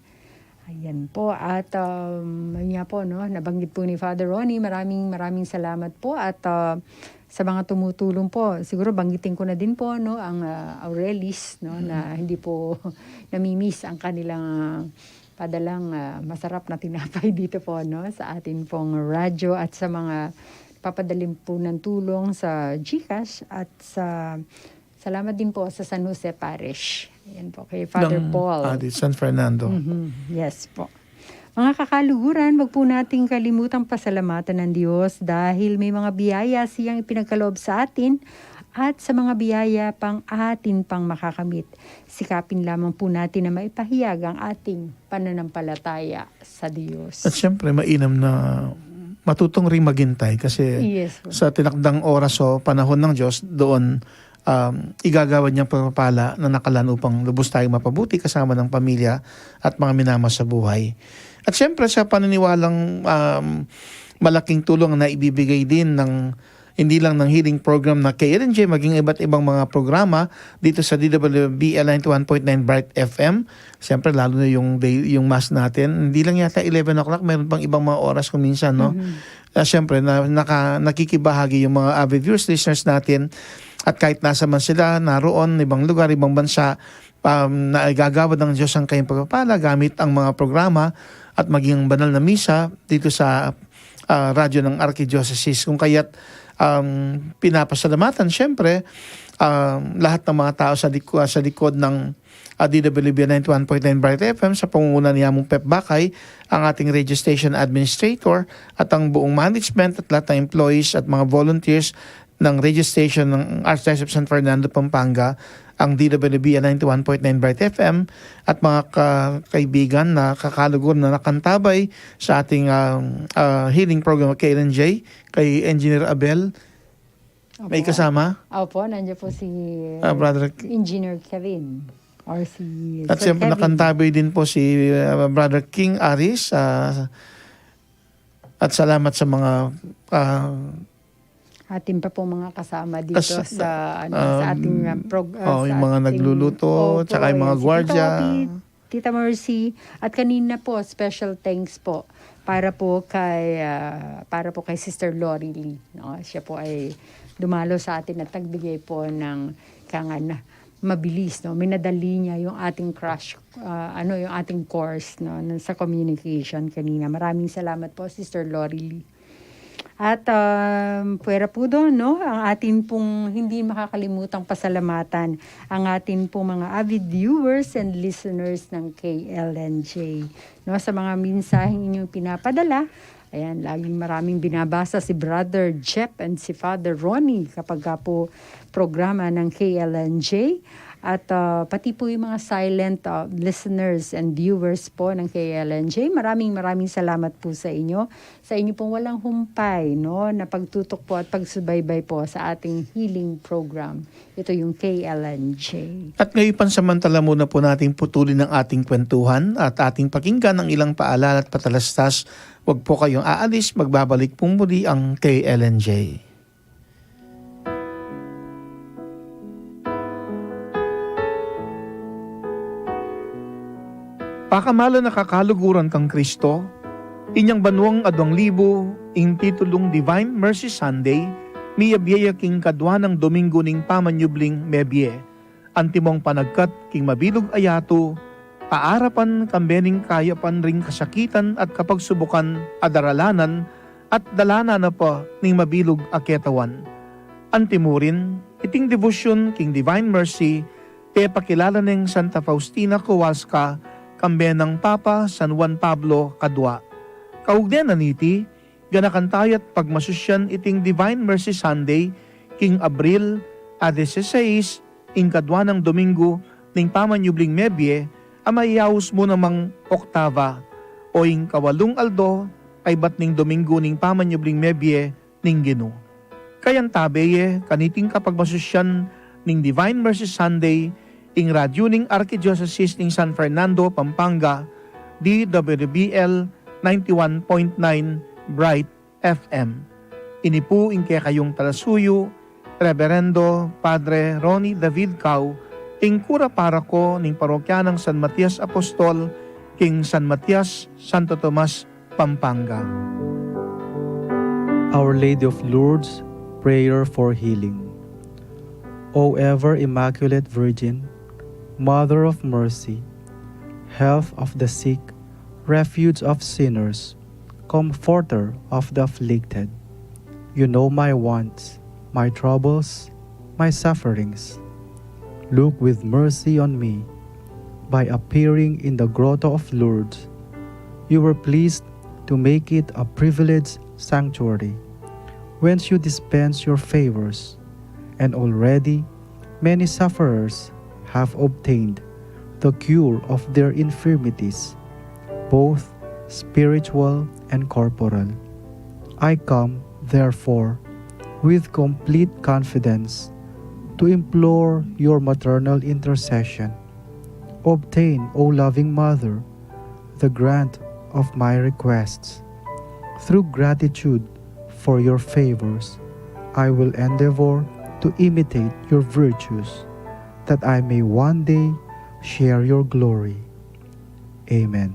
Ayan po. At, um, yun nga po, no, nabanggit po ni Father Ronnie, maraming, maraming salamat po. At, uh, sa mga tumutulong po, siguro banggitin ko na din po, no, ang, uh, Aurelis, no, na hindi po namimiss ang kanilang, uh, padalang, uh, masarap na tinapay dito po, no, sa atin pong radyo at sa mga papadaling po ng tulong sa GCash at sa Salamat din po sa San Jose Parish. Ayan po, kay Father Ng, Paul. ah, di San Fernando. Mhm. Yes po. Mga kakaluguran, wag po nating kalimutang pasalamatan ang Diyos dahil may mga biyaya siyang ipinagkaloob sa atin at sa mga biyaya pang atin pang makakamit. Sikapin lamang po natin na maipahayag ang ating pananampalataya sa Diyos. At siyempre, mainam na matutong ring maghintay kasi Yes, po. Sa tinakdang oras o panahon ng Diyos, doon, um, igagawad niyang pagpapala na nakalaan upang lubos tayong mapabuti kasama ng pamilya at mga minamahal sa buhay. At siyempre, sa paniniwalang, um, malaking tulong na ibibigay din ng, hindi lang ng healing program na K L N J, maging iba't ibang mga programa dito sa D W B L ninety-one point nine Bright F M. Siyempre, lalo na yung day, yung mass natin. Hindi lang yata eleven o'clock, meron pang ibang mga oras kung minsan, no? Mhm. Ah, siyempre, na, naka, nakikibahagi yung mga avid viewers, listeners natin. At kahit nasa man sila, naroon, ibang lugar, ibang bansa, um, na igagawad ng Diyos ang kayong pagpapala gamit ang mga programa at maging banal na misa dito sa, ah, radyo ng Archdiocese. Kung kaya't, um, pinapasalamatan, siyempre, um, lahat ng mga tao sa, liko- sa likod ng, ah, D W B ninety-one point nine Bright F M sa pangunguna ni Among Pep Bakay, ang ating radio station administrator at ang buong management at lahat ng employees at mga volunteers ng radio station ng Archdiocese of San Fernando, Pampanga, ang D W B ninety-one point nine Bright F M, at mga ka- kaibigan na kakaluguran na nakantabay sa ating, ah, ah, healing program, K L N J, kay Engineer Abel. May Opo. Kasama? Opo, nandiyan po si Ah, Brother K- Engineer Kevin or si At Sir siyempre, Kevin. Nakantabay din po si, ah, Brother King Aris, ah, at salamat sa mga, ah, Atin pa pong mga kasama dito Kas- sa, ano, sa um, ating, ah, prog-, ah, oh, sa yung mga ating nagluluto, O P, tsaka yung mga si Tita gwardiya. Opi, Tita Mercy, at kanina po, special thanks po para po kay, ah, para po kay Sister Lori Lee, no? Siya po ay dumalo sa atin at nagbigay po ng kangan mabilis, no? Minadali niya yung ating crash, ah, ano, yung ating course, no, sa communication kanina. Maraming salamat po, Sister Lori Lee. At, um, pwera po doon, no, ang atin pong hindi makakalimutang pasalamatan ang atin pong mga avid viewers and listeners ng K L N J. No, sa mga mensaheng inyong pinapadala, ayan, laging maraming binabasa si Brother Jep and si Father Ronnie kapag ka po programa ng K L N J. At, ah, pati po yung mga silent, ah, listeners and viewers po ng K L N J, maraming, maraming salamat po sa inyo, sa inyo pong walang humpay, no, na pagtutok po at pagsubaybay po sa ating healing program. Ito yung K L N J. At ngayon, pansamantala muna po nating putulin ang ating kwentuhan at ating pakinggan ang ilang paalala at patalastas. Huwag po kayong aalis, magbabalik pong muli ang K L N J. Pakamalan a kakaluguran kang Kristo, inyang banuang aduang libu, ing titulung Divine Mercy Sunday, miyabie ya king kadua nang Domingo ning pamanyubling mebie. Antimong panagkat king mabilug a yatu, aarapan kambe ning kayapan ring kasakitan at kapagsubukan a daralanan at dalanan na pa ning mabilug a ketawan. Antimurin, iting debosyun king Divine Mercy, pepakilala neng Santa Faustina Kowalska kambe nang Papa San Juan Pablo kadua. Kaugne na niti, ganakan taya at pagmasusyan iting Divine Mercy Sunday king Abril a dieciséis, ing kadua nang Domingo ning pamanyubling mebie, a mayayaus mu namang oktava, o ing kawalung aldo kaybat ning Domingo ning pamanyubling mebie ning Ginu. Kayantabe ye kaniting kapagmasusyan ning Divine Mercy Sunday, ing radyu ning Arkidiyosesis ning San Fernando, Pampanga, D W B L ninety-one point nine Bright F M. Ini pu ing kekayung talasuyu, Reberendo Padre Ronnie David Cao, ing kura paroko ning parokya nang San Matias Apostol, king San Matias, Santo Tomas, Pampanga. Our Lady of Lourdes, prayer for healing. O ever Immaculate Virgin, Mother of Mercy, Health of the sick, Refuge of sinners, Comforter of the afflicted, you know my wants, my troubles, my sufferings. Look with mercy on me by appearing in the Grotto of Lourdes. You were pleased to make it a privileged sanctuary, whence you dispense your favors, and already many sufferers have obtained the cure of their infirmities, both spiritual and corporal. I come, therefore, with complete confidence to implore your maternal intercession. Obtain, O loving Mother, the grant of my requests. Through gratitude for your favors, I will endeavor to imitate your virtues, that I may one day share your glory. Amen.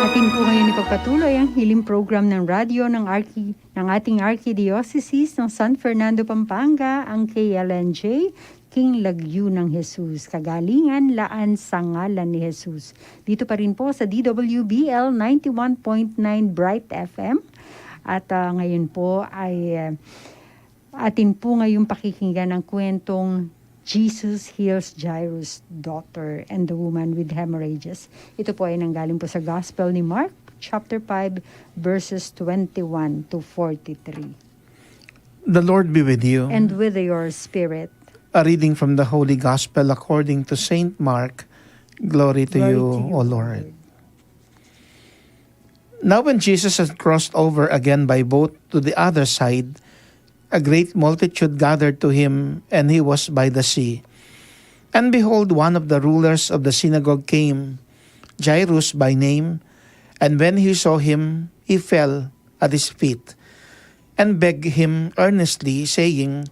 Atin po ngayon ipagpatuloy ang healing program ng radyo ng Arki-, ng ating Arkidiocese ng San Fernando, Pampanga, ang K L N J, King Lagyu ng Jesus, kagalingan laan sa ngalan ni Jesus. Dito pa rin po sa D W B L ninety-one point nine Bright F M. At, ah, ngayon po ay, ah, atin po ngayong pakikinggan ang kwentong Jesus Heals Jairus' Daughter and the Woman with Hemorrhages. Ito po ay nanggaling po sa Gospel ni Mark, chapter five, verses twenty-one to forty-three. The Lord be with you. And with your spirit. A reading from the Holy Gospel according to Saint Mark. Glory to you, O Lord. Now when Jesus had crossed over again by boat to the other side, a great multitude gathered to him, and he was by the sea. And behold, one of the rulers of the synagogue came, Jairus by name, and when he saw him, he fell at his feet and begged him earnestly, saying,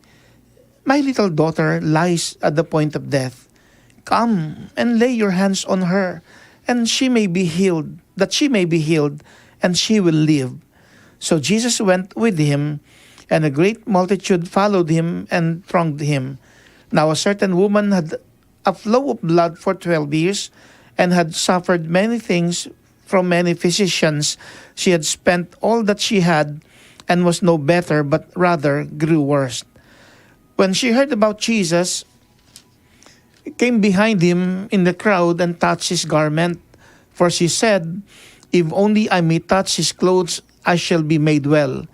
"My little daughter lies at the point of death. Come and lay your hands on her, and she may be healed, that she may be healed, and she will live." So Jesus went with him, and a great multitude followed him and thronged him. Now a certain woman had a flow of blood for twelve years, and had suffered many things from many physicians. She had spent all that she had, and was no better, but rather grew worse. When she heard about Jesus, came behind him in the crowd and touched his garment. For she said, "If only I may touch his clothes, I shall be made well."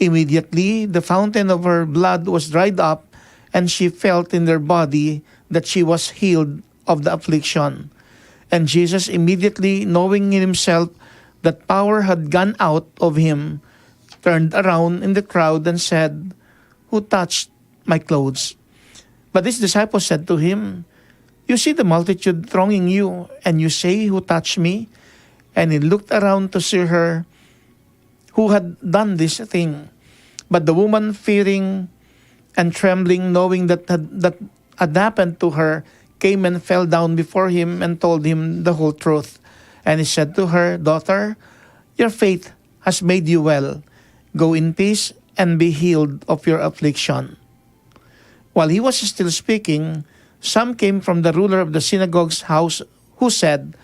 Immediately, the fountain of her blood was dried up, and she felt in her body that she was healed of the affliction. And Jesus, immediately knowing in himself that power had gone out of him, turned around in the crowd and said, "Who touched my clothes?" But his disciples said to him, "You see the multitude thronging you, and you say, 'Who touched me?'" And he looked around to see her who had done this thing. But the woman, fearing and trembling, knowing that had, that had happened to her, came and fell down before him and told him the whole truth. And he said to her, "Daughter, your faith has made you well. Go in peace and be healed of your affliction." While he was still speaking, some came from the ruler of the synagogue's house, who said,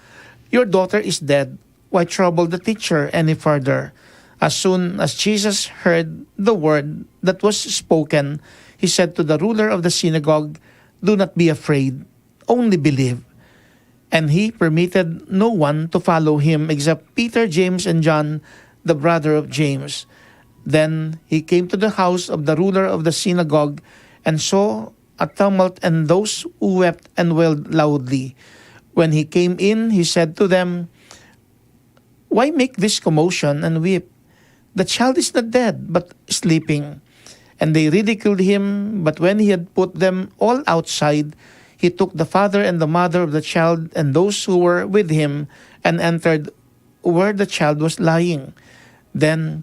"Your daughter is dead. Why trouble the teacher any further?" As soon as Jesus heard the word that was spoken, he said to the ruler of the synagogue, "Do not be afraid, only believe." And he permitted no one to follow him except Peter, James, and John, the brother of James. Then he came to the house of the ruler of the synagogue and saw a tumult and those who wept and wailed loudly. When he came in, he said to them, "Why make this commotion and weep? The child is not dead, but sleeping." And they ridiculed him, but when he had put them all outside, he took the father and the mother of the child and those who were with him and entered where the child was lying. Then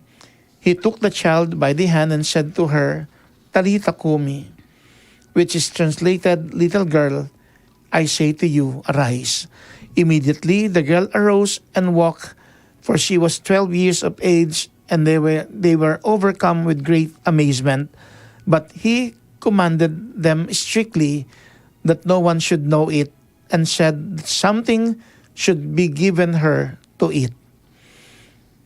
he took the child by the hand and said to her, "Talitha kumi," which is translated, "Little girl, I say to you, arise." Immediately the girl arose and walked, for she was twelve years of age, and they were, they were overcome with great amazement. But he commanded them strictly that no one should know it, and said that something should be given her to eat.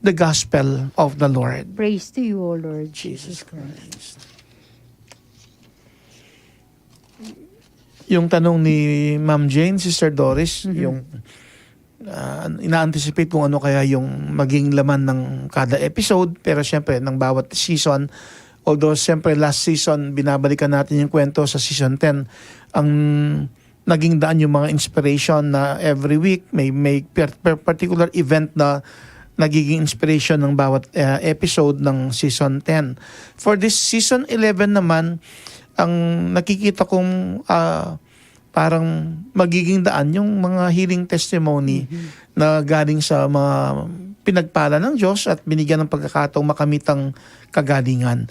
the gospel of the Lord. Praise to you, O Lord Jesus Christ. Yung tanong ni Ma'am Jane, Sister Doris, yung ah, ina-anticipate kung ano kaya yung maging laman ng kada episode. Pero siyempre, ng bawat season, although siyempre last season, binabalikan natin yung kwento sa season ten, ang naging daan yung mga inspiration na every week may, may per- per- particular event na nagiging inspiration ng bawat eh, episode ng season ten. For this season eleven naman, ang nakikita kong ah, parang magiging daan yung mga healing testimony na galing sa mga pinagpala ng Diyos at binigyan ng pagkakataong makamit ang kagalingan.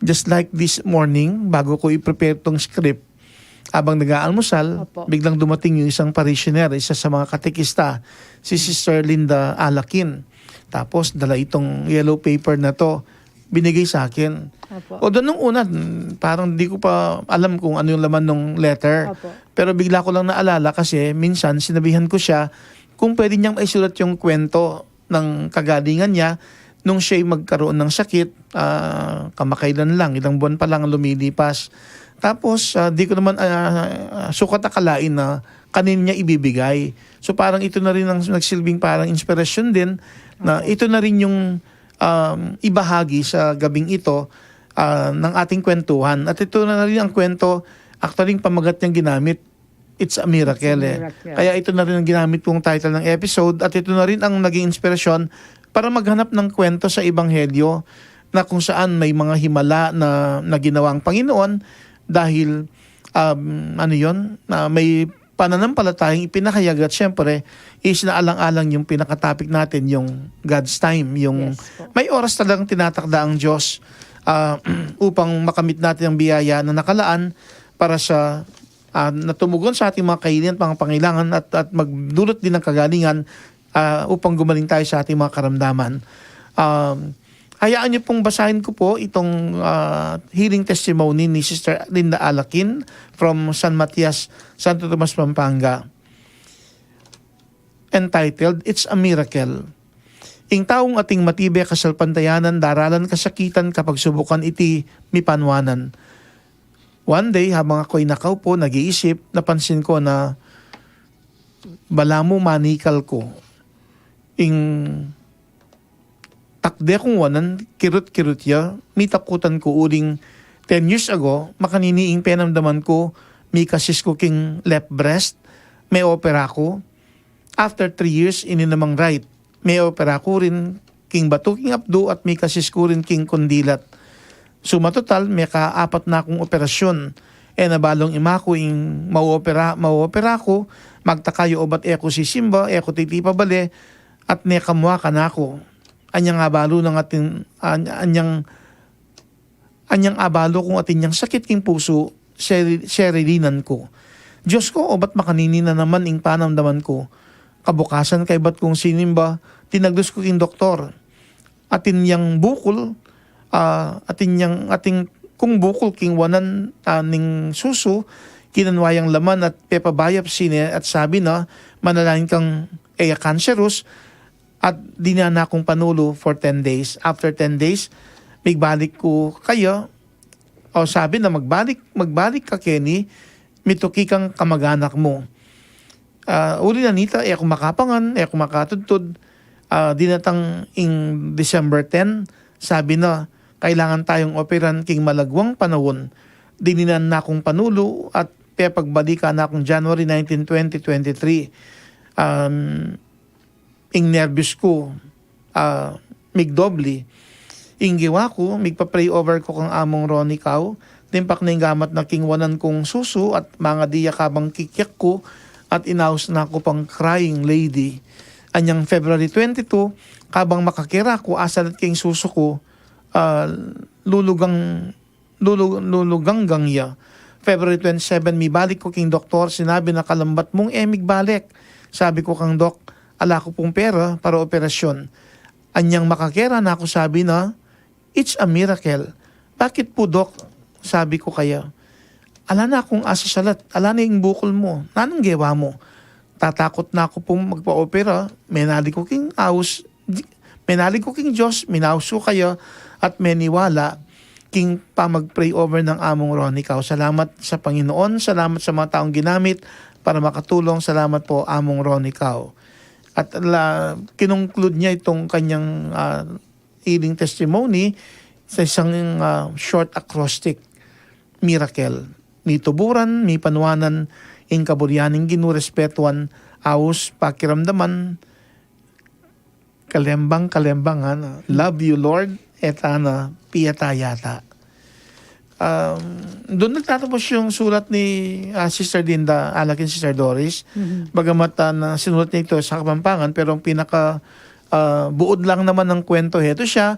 Just like this morning, bago ko i-prepare tong script, abang nag-aalmusal, Opo. Biglang dumating yung isang parishioner, isa sa mga katekista, si Sister Linda Alakin. Tapos dala itong yellow paper na to, binigay sa akin. Opo. Although nung una, mm, parang di ko pa alam kung ano yung laman ng letter. Opo. Pero bigla ko lang naalala kasi minsan sinabihan ko siya kung pwede niyang maisulat yung kwento ng kagalingan niya nung siya'y magkaroon ng sakit, ah, kamakailan lang, ilang buwan pa lang lumilipas. Tapos, ah, di ko naman ah, sukat akalain na kanino niya ibibigay. So parang ito na rin ang nagsilbing parang inspirasyon din na ito na rin yung um, ibahagi sa gabing ito ah, ng ating kwentuhan. At ito na rin ang kwento, actually, yung pamagat niyang ginamit, It's a Miracle. It's a eh. Miracle. Kaya ito na rin ang ginamit kong title ng episode at ito na rin ang naging inspirasyon para maghanap ng kwento sa Ebanghelyo na kung saan may mga himala na, na ginawa ang Panginoon dahil um, ano yon na may pananampalatayang ipinahayag at syempre isinaalang-alang yung pinakatopic natin, yung God's time, yung Yes po. May oras talagang tinatakda ang Diyos ah, upang makamit natin ang biyaya na nakalaan para sa ah, na tumugon sa ating mga kahilingan at mga pangailangan at, at magdulot din ng kagalingan ah, upang gumaling tayo sa ating mga karamdaman. Um, hayaan niyo pong basahin ko po itong ah, healing testimony ni Sister Linda Alakin from San Matias, Santo Tomas, Pampanga, entitled It's a Miracle. Ing taung ating matibe kasalpantayanan, daralan kasakitan, kapagsubukan iti mipanwanan. One day, habang ako'y nakaupo, nag-iisip, napansin ko na balamu manikal ko. Ing takde kung wanan, kirut-kirut ya, mitakutan ko uling ten years ago, makanini ing penamdaman ko, mikasis ko king left breast, me-opera ko. After three years, ini namang right, me-opera ko rin king batu king apdu at mikasis ko rin king kundilat. Suma total, mekaapat na kung operasyon. E na balung imaku ing maopera, maopera ku, magtaka ya obat e ku sisimba, e ku titipa bale, at ne kamua kanaku. Anyang abalu nang atin, an- anyang, anyang abalu kung atin yang sakit king pusu, seri- serilinan ku. Diyos ko, obat makanini na naman ing panamdaman ku. Kabukasan kaybat kung sinimba, tinagdus ku king doktor. Atin yang bukul, ah, atin yang, atin kung bukul king wanan, ah, ning susu, kinanwa yang laman at pepa-biopsy ne at sabi na, manalangin kang e ya cancerous, at dinan na kung panulu for ten days. After ten days, migbalik ku kaya, o sabi na magbalik, magbalik ka keni, mituki kang kamaganak mu. Ah, uli na nita, e ku makapangan, e ku makatudtud. Ah, dinatang ing December ten, sabi na, kailangan tayong operan king malagwang panaun. Dininan na kung panulu at pepagbalikan na kung January nineteen, twenty twenty-three. Um, ing nerbyos ku, ah, migdobli. Ing gewa ku, migpa-pray over ku kang Among Ronnie Cao, timpak na ing gamat na king wanan kung susu at mangadi ya kabang kikiak ku at inaus na ku pang crying lady. Anyang February twenty-two, kabang makakera ku, asalat king susu ku, ah, lulugang lulu- luluganggang ya. February twenty-seven, mibalik ku king doktor, sinabi na kalambat mung e migbalik. Sabi ku kang dok, ala ku pung pera para operasyon. Anyang makakera na ku, sabi na, "It's a miracle." "Bakit po, dok?" sabi ku kaya. "Ala na kung asasalat, ala na ing bukul mu, nanung gewa mu?" Tatakut na ku pung magpa-opera, menali ku king aus, di- Menalig ku king Dios, minaus ku kaya, at meniwala king pamag-pray over nang Among Ronnie Cao. Salamat sa Panginoon, salamat sa mga taong ginamit para makatulong. Salamat po, Among Ronnie Cao. At la, kinongklude niya itong kanyang, ah, healing testimony sa isang, ah, short acrostic, miracle. Mituburan, mipanwanan ing kaburian ning Ginu, respetuan, aus, pakiramdaman, kalembang, kalembang, ano, "Love you, Lord," eta na, "Pieta yata." Um, dun nagtatapos yung sulat ni, ah, Sister Linda, anak ni Sister Doris. Mhm. Bagamat, ah, na sinulat niya ito sa Kapampangan, pero ang pinaka, ah, buod lang naman ng kwento, heto siya,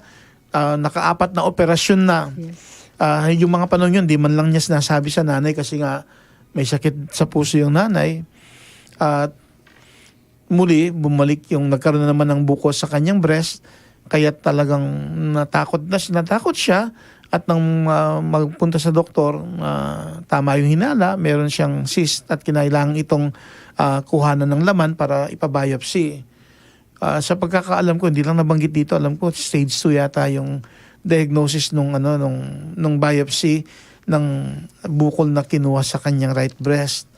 ah, nakaapat na operasyon na. Yes. Ah, yung mga panahon yun, di man lang niya sinasabi sa nanay kasi nga may sakit sa puso yung nanay. At muli, bumalik yung nagkaroon na naman ng bukol sa kanyang breast, kaya talagang natakot na, natakot siya. At nang, ah, magpunta sa doktor, ah, tama yung hinala, meron siyang cyst at kinailangan itong, ah, kuhanan ng laman para ipabiopsy. Ah, sa pagkakaalam ko, hindi lang nabanggit dito, alam ko stage two yata yung diagnosis nung, ano, nung, nung biopsy ng bukol na kinuha sa kanyang right breast.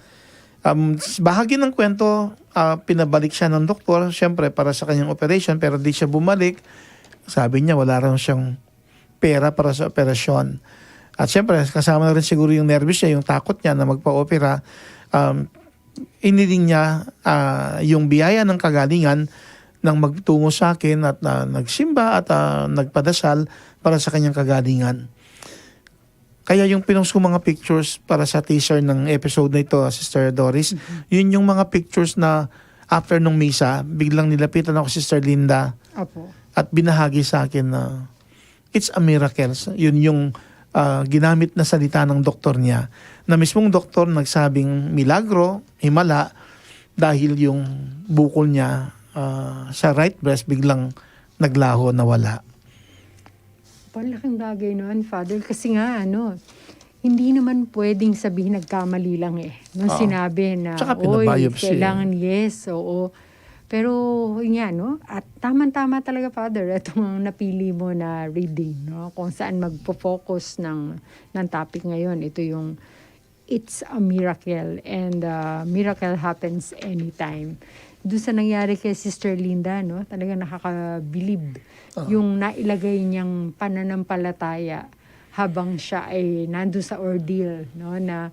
Um, s-, bahagi ng kwento, ah, pinabalik siya ng doktor, siyempre, para sa kanyang operation, pero di siya bumalik. Sabi niya, wala raw siyang pera para sa operasyon. At siyempre, kasama na rin siguro yung nervous niya, yung takot niya na magpa-opera. Um, iniling niya, ah, yung biyaya ng kagalingan nang magtungo sa akin at, ah, nagsimba at, ah, nagpadasal para sa kanyang kagalingan. Kaya yung pinost kong mga pictures para sa teaser ng episode na ito, Sister Doris, Mhm. yun yung mga pictures na after nung misa, biglang nilapitan ako, Sister Linda, Opo. at binahagi sa akin na it's a miracle. Yun yung, ah, ginamit na salita ng doktor niya, na mismong doktor nagsabing milagro, himala, dahil yung bukol niya, ah, sa right breast biglang naglaho, nawala. Palaking bagay nun, Father, kasi nga, ano, hindi naman pwedeng sabihin nagkamali lang eh. Nung Oo. sinabi na, Tsaka "Oy, pinabiopsy eh. kailangan, yes, oo." Pero, yun nga, no? At tamang-tama talaga, Father, itong napili mo na reading, no? Kung saan magpo-focus ng, ng topic ngayon. Ito yung, it's a miracle, and, uh, miracle happens anytime. Doon sa nangyari kay Sister Linda, no? Talagang nakakabilib Oo. yung nailagay niyang pananampalataya habang siya ay nandun sa ordeal, no? Na,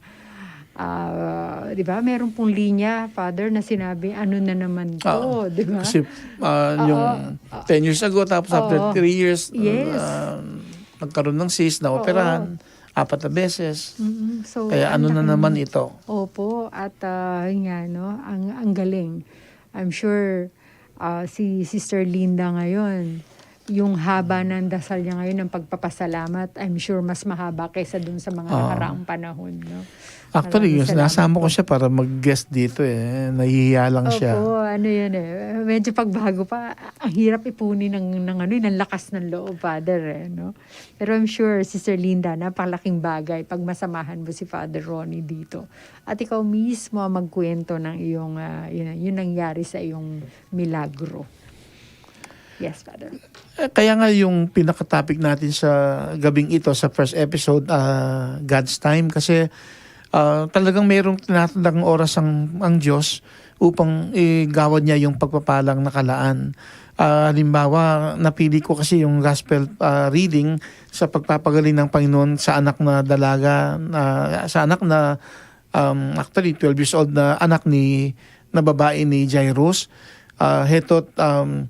ah, di ba, meron pong linya, Father, na sinabi, "Ano na naman to?" Oo. Di ba? Kasi, ah, Oo. yung Oo. ten years ago, tapos after Oo. three years, Yes. ah, nagkaroon ng cyst, naoperahan, Oo. apat na beses. Mm, so, Kaya ang ano na laking naman ito? Opo, at, ah, yun nga, no, ang, ang galing. I'm sure, ah, si Sister Linda ngayon, yung haba ng dasal niya ngayon, ng pagpapasalamat, I'm sure mas mahaba kaysa dun sa mga Oo. nakaraang panahon, no? Actually, Maraming yung salamat sinasama ko po. siya para mag-guest dito eh. Nahihiya lang siya. Opo, ano yun eh. Medyo pagbago pa, ang hirap ipunin ng, ng ano, ng lakas ng loob, Father, eh, no? Pero I'm sure, Sister Linda, napakalaking bagay pag masamahan mo si Father Ronnie dito. At ikaw mismo ang magkwento ng iyong, ah, yun, yun nangyari sa iyong milagro. Yes, Father. Eh, kaya nga yung pinaka-topic natin sa gabing ito, sa first episode, ah, God's Time, kasi, ah, talagang mayroong tinatandang oras ang, ang Diyos upang igawad niya yung pagpapalang nakalaan. Ah, halimbawa, napili ko kasi yung gospel, ah, reading sa pagpapagaling ng Panginoon sa anak na dalaga, ah, sa anak na, um, actually, twelve years old na anak ni, na babae ni Jairus. Ah, heto't, um,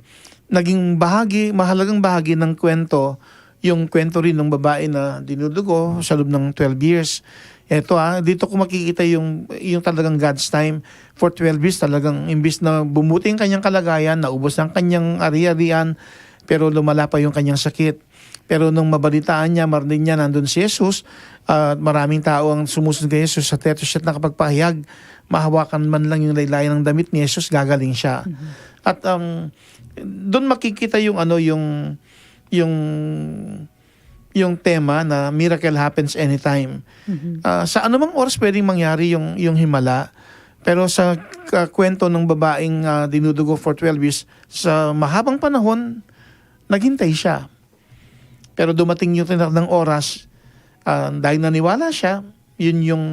naging bahagi, mahalagang bahagi ng kwento, yung kwento rin ng babae na dinudugo sa loob ng twelve years. Eto, ah, dito ko makikita yung, yung talagang God's time. For twelve years, talagang imbis na bumuti ang kanyang kalagayan, naubos ang kanyang ari-arian, pero lumala pa yung kanyang sakit. Pero nung mabalitaan niya, marinig niya, nandun si Jesus, at maraming tao ang sumusunod kay Jesus, sa teto siya't nakapagpahayag, mahawakan man lang yung laylayan ng damit ni Jesus, gagaling siya. Mhm. At, um, dun makikita yung, ano, yung, yung, yung tema na miracle happens anytime. Mhm. Ah, sa anumang oras pwedeng mangyari yung, yung himala, pero sa, ah, kwento ng babaeng, ah, dinudugo for twelve years, sa mahabang panahon, Naghintay siya. Pero dumating yung tinakdang oras, ah, dahil naniwala siya, yun yung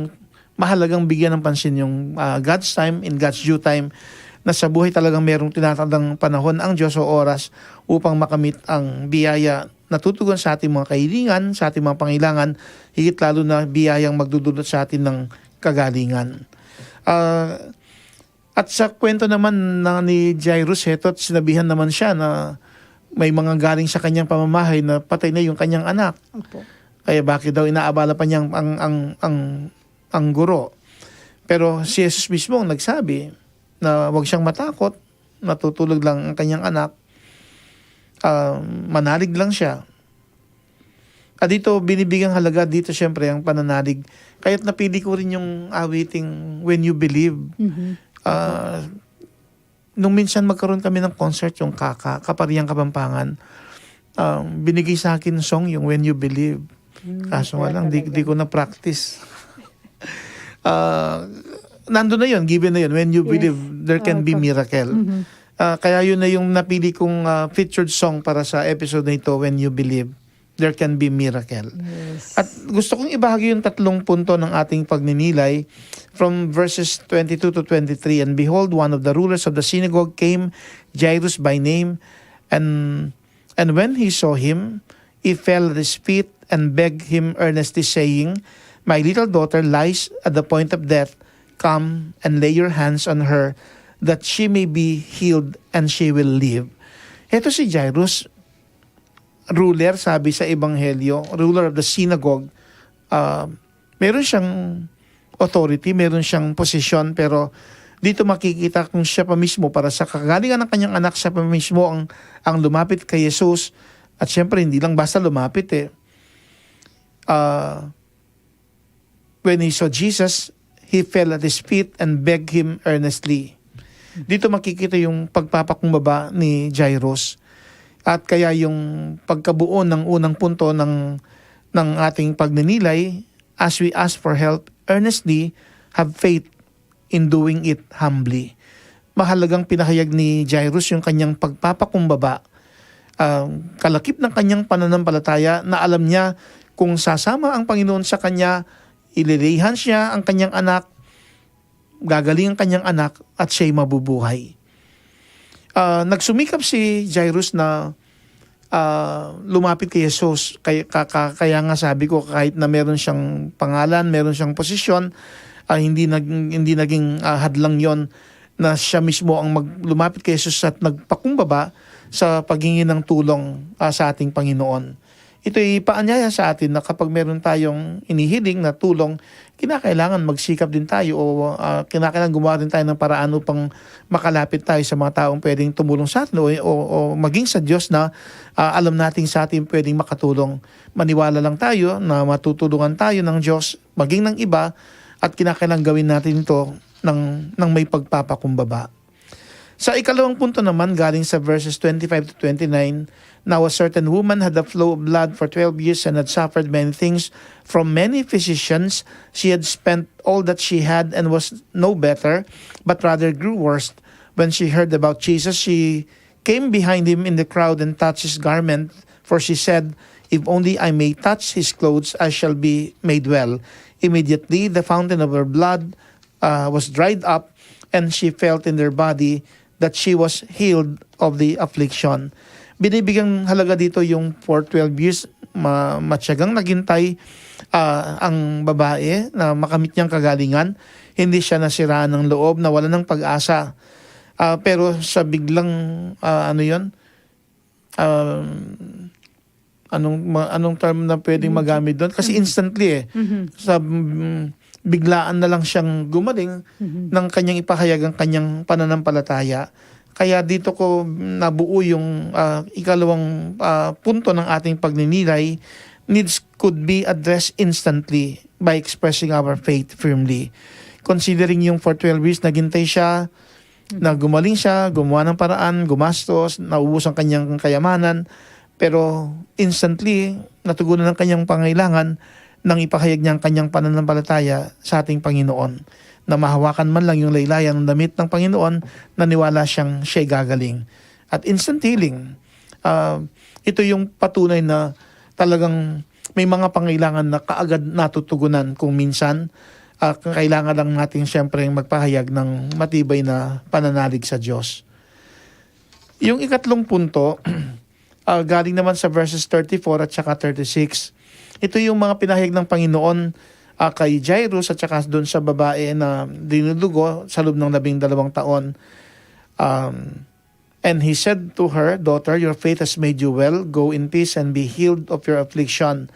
mahalagang bigyan ng pansin, yung, ah, God's time, in God's due time, na sa buhay talagang merong tinatakdang panahon ang Diyos o oras upang makamit ang biyaya na tutugon sa ating mga kahilingan, sa ating mga pangailangan, higit lalo na biyayang magdudulot sa atin ng kagalingan. Ah, at sa kwento naman na ni Jairus, heto, sinabihan naman siya na may mga galing sa kanyang pamamahay na patay na yung kanyang anak. Opo. Kaya bakit daw inaabala pa niya ang, ang, ang, ang guro? Pero si Jesus mismo ang nagsabi na huwag siyang matakot, natutulog lang ang kanyang anak, ah, manalig lang siya. At dito, binibigyang halaga dito, siyempre, ang pananalig. Kaya't napili ko rin yung awiting When You Believe. Mhm. Ah, nung minsan magkaroon kami ng concert, yung Kaka, Kapariang Kapampangan, ah, binigay sa akin song yung When You Believe. Mm, Kaso nga kaya lang, di, talaga. di ko na-practice. Ah, nandun na yun, given na yun. When you Yes. believe, there can Oo, be pag- miracle. Mhm. Ah, kaya yun na yung napili kong, ah, featured song para sa episode na ito, When You Believe, There Can Be Miracle. Yes. At gusto kong ibahagi yung tatlong punto ng ating pagninilay from verses twenty-two to twenty-three. And behold, one of the rulers of the synagogue came, Jairus by name, and, and when he saw him, he fell at his feet and begged him earnestly, saying, "My little daughter lies at the point of death. Come and lay your hands on her, that she may be healed and she will live." Heto si Jairus, ruler, sabi sa Ebanghelyo, ruler of the synagogue. Ah, meron siyang authority, meron siyang posisyon, pero dito makikita kung siya pa mismo, para sa kagalingan ng kanyang anak, siya pa mismo ang, ang lumapit kay Jesus. At syempre, hindi lang basta lumapit eh. Ah, when he saw Jesus, he fell at his feet and begged him earnestly. Dito makikita yung pagpapakumbaba ni Jairus. At kaya yung pagkabuo ng unang punto ng, ng ating pagninilay, as we ask for help earnestly, have faith in doing it humbly. Mahalagang pinahayag ni Jairus yung kanyang pagpapakumbaba. Ah, kalakip ng kanyang pananampalataya na alam niya kung sasama ang Panginoon sa kanya, ililihan siya ang kanyang anak, gagaling ang kanyang anak, at siya'y mabubuhay. Ah, nagsumikap si Jairus na, ah, lumapit kay Jesus. Kaya, ka- ka- kaya nga sabi ko, kahit na meron siyang pangalan, meron siyang posisyon, ah, hindi naging, hindi naging, ah, hadlang yon na siya mismo ang mag- lumapit kay Jesus at nagpakumbaba sa paghingi ng tulong, ah, sa ating Panginoon. Ito'y paanyaya sa atin na kapag meron tayong inihiling na tulong, kinakailangan magsikap din tayo o, ah, kinakailangan gumawa din tayo ng paraan upang makalapit tayo sa mga taong pwedeng tumulong sa atin o, o, o maging sa Diyos na, ah, alam natin sa atin pwedeng makatulong. Maniwala lang tayo na matutulungan tayo ng Diyos, maging ng iba, at kinakailangan gawin natin ito ng, ng may pagpapakumbaba. Sa ikalawang punto naman, galing sa verses twenty-five to twenty-nine, "Now a certain woman had a flow of blood for twelve years and had suffered many things from many physicians. She had spent all that she had and was no better, but rather grew worse. When she heard about Jesus, she came behind him in the crowd and touched his garment, for she said, 'If only I may touch his clothes, I shall be made well.' Immediately, the fountain of her blood, uh, was dried up, and she felt in her body that she was healed of the affliction." Binibigyan halaga dito yung for twelve years, ma- matyagang naghintay, ah, ang babae na makamit niyang kagalingan. Hindi siya nasiraan ng loob, nawalan ng pag-asa. Ah, pero sa biglang, ah, ano yon, um, anong, ma- anong term na pwedeng magamit doon? Kasi instantly eh. Sa, mm, biglaan na lang siyang gumaling ng kanyang ipahayag ang kanyang pananampalataya. Kaya dito ko nabuo yung, ah, ikalawang, ah, punto ng ating pagninilay. Needs could be addressed instantly by expressing our faith firmly. Considering yung for twelve years naghintay siya, na gumaling siya, gumawa ng paraan, gumastos, naubos ang kanyang kayamanan, pero instantly, natugunan ang kanyang pangailangan nang ipahayag niya ang kanyang pananampalataya sa ating Panginoon, na mahawakan man lang yung laylayan ng damit ng Panginoon, naniwala siyang siya'y gagaling. At instant healing. Ah, ito yung patunay na talagang may mga pangailangan na kaagad natutugunan kung minsan, ah, kailangan lang natin siyempre magpahayag ng matibay na pananalig sa Diyos. Yung ikatlong punto, ah, galing naman sa verses thirty-four at saka thirty-six. Ito yung mga pinahayag ng Panginoon, ah, kay Jairus at saka doon sa babae na dinudugo sa loob ng labing dalawang taon. Um, And he said to her, "Daughter, your faith has made you well. Go in peace and be healed of your affliction."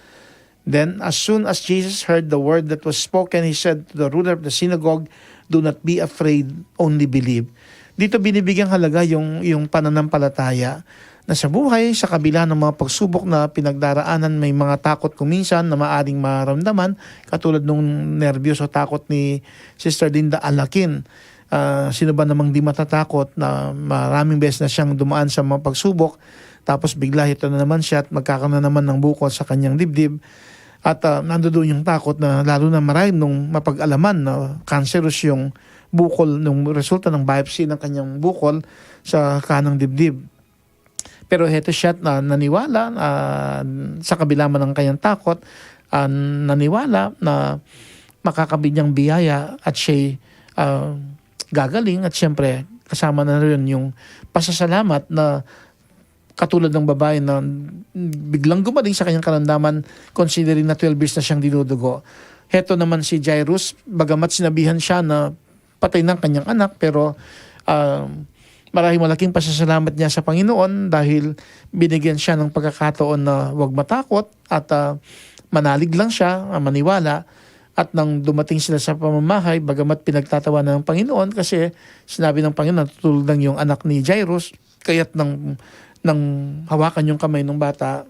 Then, as soon as Jesus heard the word that was spoken, he said to the ruler of the synagogue, "Do not be afraid, only believe." Dito binibigyang halaga yung, yung pananampalataya na sa buhay, sa kabila ng mga pagsubok na pinagdaraanan, may mga takot kung minsan na maaring maramdaman, katulad nung nerbiyos o takot ni Sister Linda Alakin. Ah, sino ba namang di matatakot na maraming beses na siyang dumaan sa mga pagsubok, tapos bigla ito na naman siya at magkakaroon na naman ng bukol sa kanyang dibdib. At, ah, nandoon yung takot na lalo na marahil nung mapag-alaman na cancerous yung bukol, nung resulta ng biopsy ng kanyang bukol sa kanang dibdib. Pero heto siya na naniwala, ah, sa kabila man ng kanyang takot, ah, naniwala na makakabit niyang biyaya at siya'y, ah, gagaling at siyempre kasama na rin yung pasasalamat na katulad ng babae na biglang gumaling sa kanyang karamdaman considering na twelve years na siyang dinudugo. Heto naman si Jairus, bagamat sinabihan siya na patay na ang kanyang anak, pero, ah, marahil malaking pasasalamat niya sa Panginoon dahil binigyan siya ng pagkakataon na huwag matakot at, ah, manalig lang siya, ah, maniwala. At nang dumating sila sa pamamahay, bagamat pinagtatawanan ng Panginoon kasi sinabi ng Panginoon, "Natutulog lang yung anak ni Jairus," kaya't nang, nang hawakan yung kamay ng bata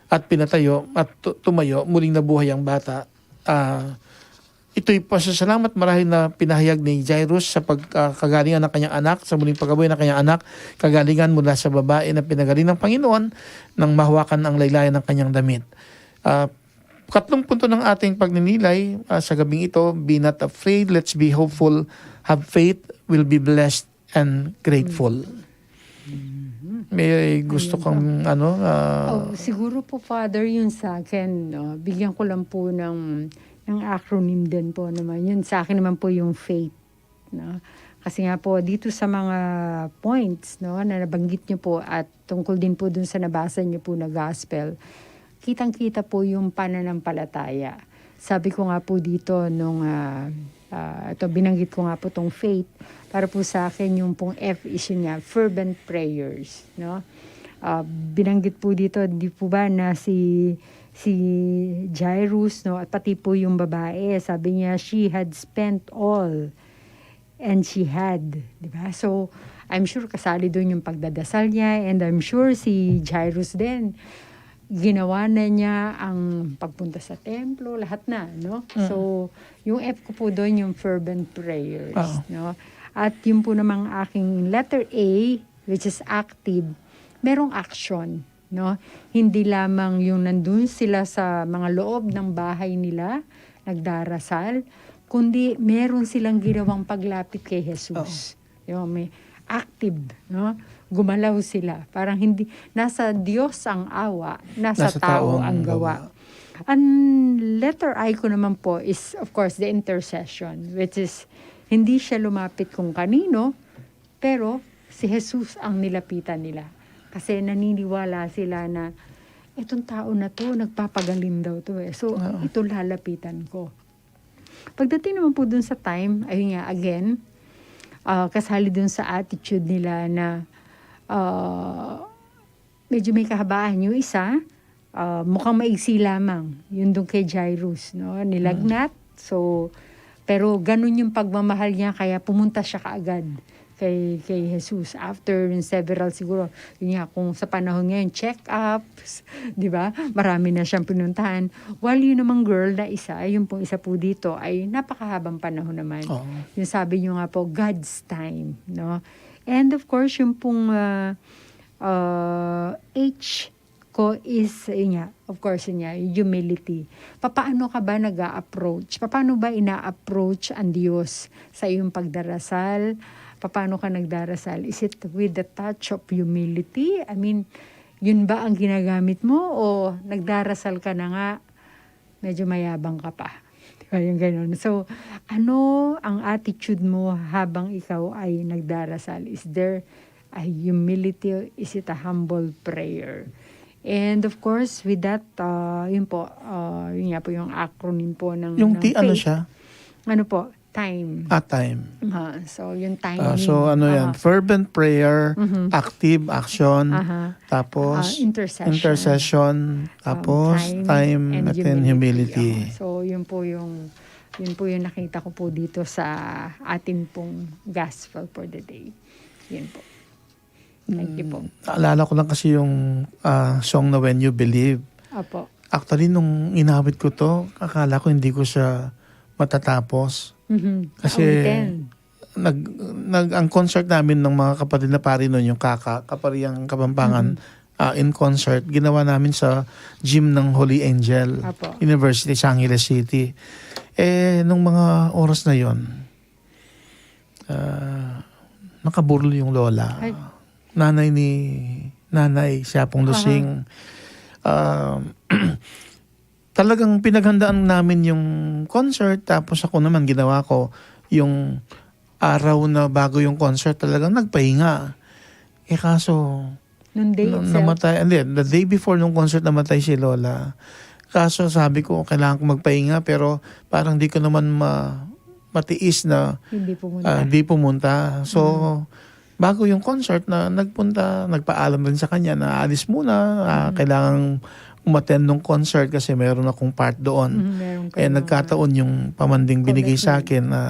at pinatayo at tu-, tumayo, muling nabuhay ang bata. Ah, ito'y pasasalamat marahil na pinahayag ni Jairus sa pag-, ah, kagalingan ng kanyang anak, sa muling pagkabuhay ng kanyang anak, kagalingan mula sa babae na pinagaling ng Panginoon nang mahawakan ang laylayan ng kanyang damit. Ah, katlong punto ng ating pagninilay, ah, sa gabing ito, "Be not afraid, let's be hopeful, have faith, will be blessed and grateful." May gusto kang, ano, ah, Oh, siguro po, Father, yun sa akin, no? Bigyan ko lang po ng, ng acronym din po naman. Yun sa akin naman po yung faith, no? Kasi nga po, dito sa mga points, no, na nabanggit niyo po at tungkol din po dun sa nabasa niyo po na gospel, kitang-kita po yung pananampalataya. Sabi ko nga po dito nung, ah, ah, ito, binanggit ko nga po tong faith, para po sa akin yung pong F is yun nga, fervent prayers, no? Ah, binanggit po dito, di po ba, na si, si Jairus, no, at pati po yung babae, sabi niya, she had spent all and she had, di ba? So, I'm sure kasali doon yung pagdadasal niya, and I'm sure si Jairus din, ginawa na niya ang pagpunta sa templo, lahat na, no? So, yung F ko po doon, yung fervent prayers, Oo. No? At yun po namang aking letter A, which is active, merong action, no? Hindi lamang yung nandun sila sa mga loob ng bahay nila, nagdarasal, kundi meron silang ginawang paglapit kay Jesus. Yung may active, no? Gumalaw sila. Parang hindi, nasa Diyos ang awa, nasa, Nasa tao tao ang ang gawa. gawa. Ang letter I ko naman po is, of course, the intercession, which is, hindi siya lumapit kung kanino, pero si Jesus ang nilapitan nila. Kasi naniniwala sila na, "Itong tao na to, nagpapagaling daw to eh. So, Oo. Ito lalapitan ko." Pagdating naman po dun sa time, ayun nga, again, ah, kasali dun sa attitude nila na, ah, medyo may kahabaan. Yung isa, ah, mukhang maigsi lamang. Yun dun kay Jairus, no? Nilagnat. So, pero ganun yung pagmamahal niya, kaya pumunta siya kaagad kay, kay Jesus. After yung several siguro, yun nga, kung sa panahon ngayon, check-ups, di ba? Marami na siyang pinuntahan. While yun namang girl na isa, yung pong isa po dito, ay napakahabang panahon naman. Oo. Yung sabi niyo nga po, God's time, no? And of course, yung pong, ah, ah, H ko is, yun nga, of course, yun nga, humility. Papaano ka ba nag-a-approach? Paano ba ina-approach ang Diyos sa iyong pagdarasal? Paano ka nagdarasal? Is it with the touch of humility? I mean, Yun ba ang ginagamit mo o nagdarasal ka na nga, medyo mayabang ka pa? Di ba, yung ganun? So, ano ang attitude mo habang ikaw ay nagdarasal? Is there a humility? Is it a humble prayer? And of course, with that, uh, yun po, uh, yun nga po yung acronym po ng, Yung ng T, ano faith. siya? Ano po? Time. Ah, time. Ah, so, yung Ah, timing. so, ano yan? Aha. Fervent prayer, Mhm. active action, Aha. tapos Ah, intercession. intercession, Um, tapos time time, and at then humility. humility. Aha. So, yun po yung, yun po yung nakita ko po dito sa atin pong gospel for the day. Yun po. Thank you po. Mm, naalala ko lang kasi yung, ah, song na When You Believe. Opo. Actually, nung inawit ko 'to, akala ko hindi ko siya matatapos. Mhm. Kasi Awitin. nag-, nag-, ang concert namin ng mga kapatid na pari nun, yung Kaka, Kapariang Kapampangan, Mhm. ah, in concert, ginawa namin sa gym ng Holy Angel Apo. University sa Angeles City. Eh, nung mga oras na yon, ah, nakaburol yung lola. Ay. Nanay ni, nanay, siya pong Aha. lusing. Ah, talagang pinaghandaan namin yung concert, tapos ako naman, ginawa ko yung araw na bago yung concert, talagang nagpahinga. Eh, kaso, Nung day nung itself? namatay, hindi, the day before nung concert, namatay si Lola. Kaso sabi ko, kailangan ko magpahinga, pero parang di ko naman ma-, matiis na, Hindi pumunta. ah, di pumunta. So, Mm. bago yung concert na nagpunta, nagpaalam rin sa kanya na alis muna, ah, Mm. kailangan umattend nung concert kasi meron akong part doon. Mm, meron Eh, kayong nagkataon yung pamanding binigay sa Commitment. akin na,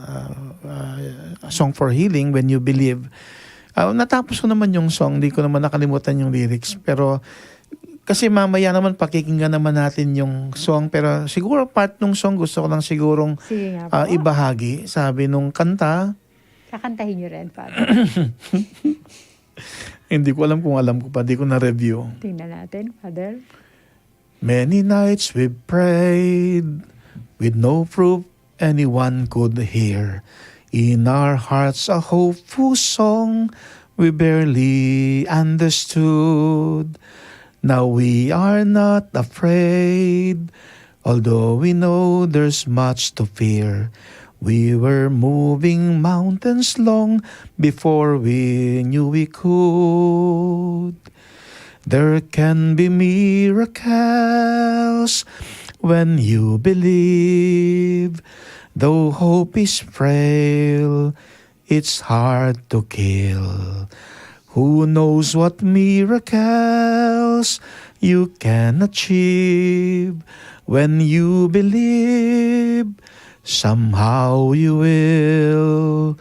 ah, ah, Song for Healing, When You Believe. Ah, natapos ko naman yung song, di ko naman nakalimutan yung lyrics. Pero, kasi mamaya naman pakikinggan naman natin yung song. Pero siguro part nung song gusto ko lang sigurong, Sige nga ah, po. ibahagi. Sabi nung kanta, Kakantahin niyo rin, Father. Hindi ko alam kung alam ko pa, di ko na-review. Tingnan natin, Father. Many nights we've prayed with no proof anyone could hear. In our hearts a hopeful song we barely understood. Now we are not afraid, although we know there's much to fear. We were moving mountains long before we knew we could. There can be miracles when you believe, though hope is frail, it's hard to kill. Who knows what miracles you can achieve when you believe? Somehow you will.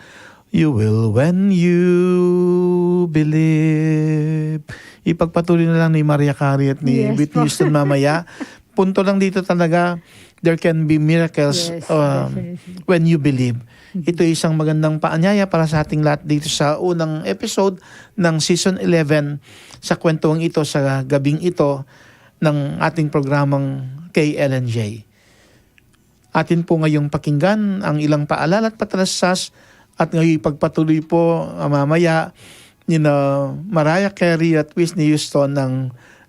You will when you believe. Ipagpatuloy na lang ni Mariah Carey at ni Yes Whitney po. Houston mamaya. Punto lang dito talaga, there can be miracles, Yes, um, definitely. when you believe. Mhm. Ito ay isang magandang paanyaya para sa ating lahat dito sa unang episode ng season eleven sa kwentuhang ito, sa gabing ito ng ating programang K L N J. Atin po ngayong pakinggan ang ilang paalala at patalastas at ngayon ipagpatuloy po, ah, mamaya nina Mariah Carey at Whitney Houston ng,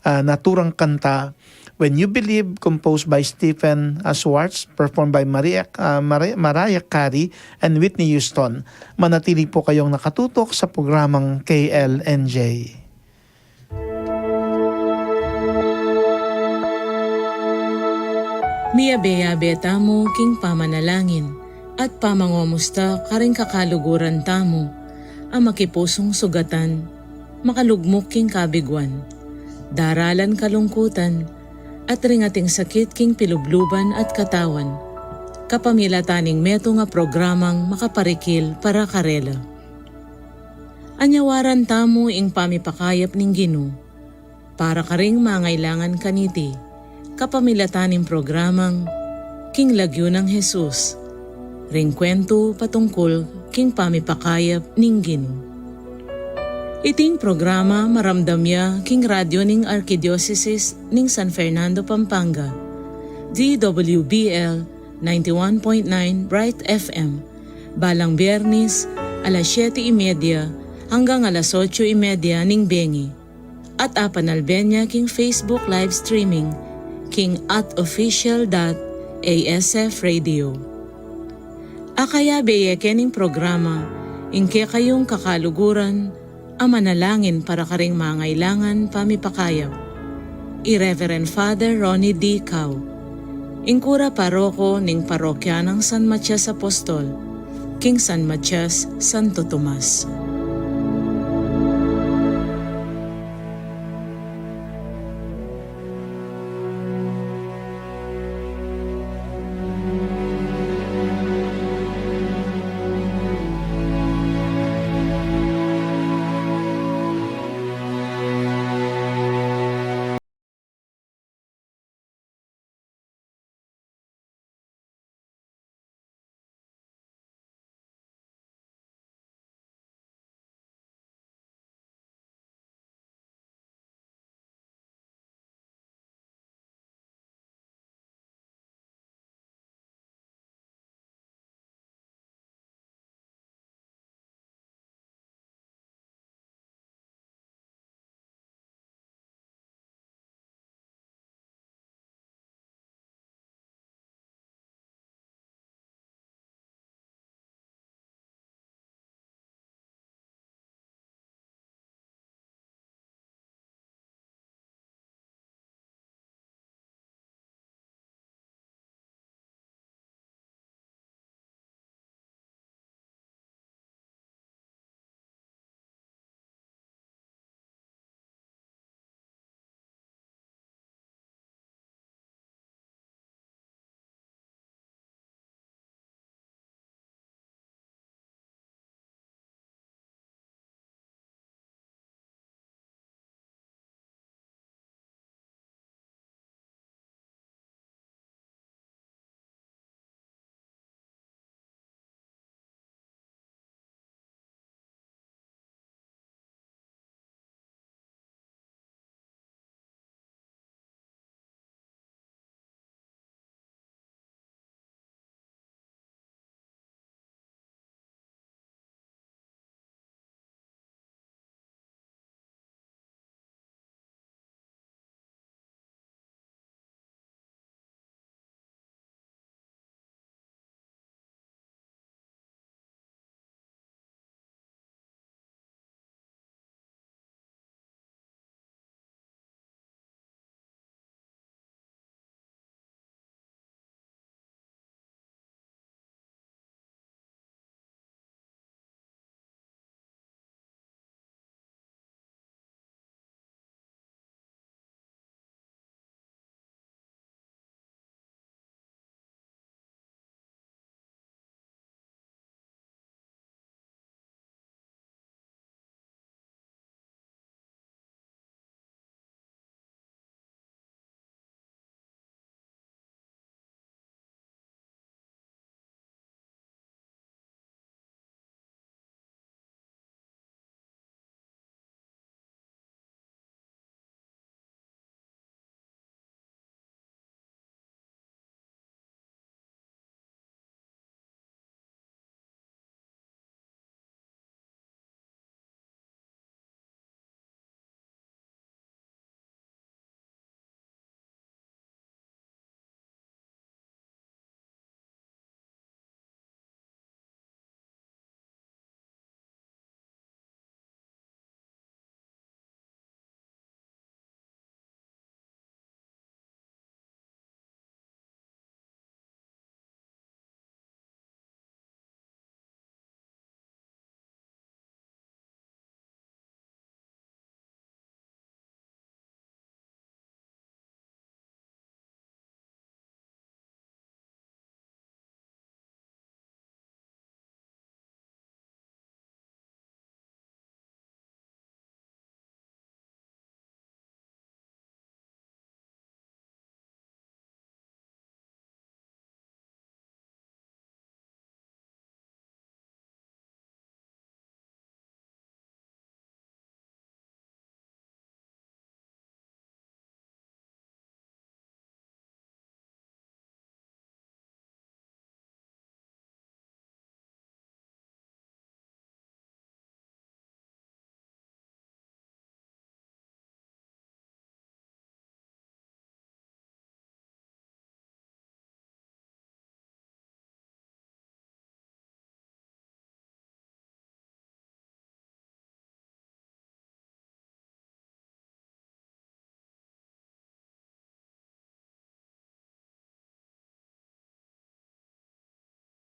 ah, naturang kanta When You Believe, composed by Stephen, ah, Schwartz, performed by Maria, ah, Mari-, Mariah Carey and Whitney Houston. Manatili po kayong nakatutok sa programang K L N J. Miyabe-yabe tamu king pamanalangin at pamangomusta karing kakaluguran tamu a makipusung sugatan, makalugmuk king kabiguan, daralan kalungkutan, at ring ating sakit king pilubluban at katawan, kapamilatan ning metung a programang makaparikil para karela. Anyawaran tamu ing pamipakayap ning Ginu, para karing mangailangan kaniti, kapamilatan ning programang King Lagyu nang Jesus, ring kwentu patungkul king pamipakayap ning Ginu. Iting programa maramdam ya king radyo ning Arkidiosesis ning San Fernando, Pampanga, D W B L ninety-one point nine Bright F M, balang Biyernes, alas siyete y media hanggang alas otso y media ning bengi. at apanalben ya king Facebook live streaming king at official dot A S F radio. Akayabe ye kening programa ing kekayung kakaluguran a manalangin para karing mangailangan pamipakayap, i Reverend Father Ronnie D. Cao, ing kura paroko ning parokya nang San Matias Apostol, king San Matias, Santo Tomas.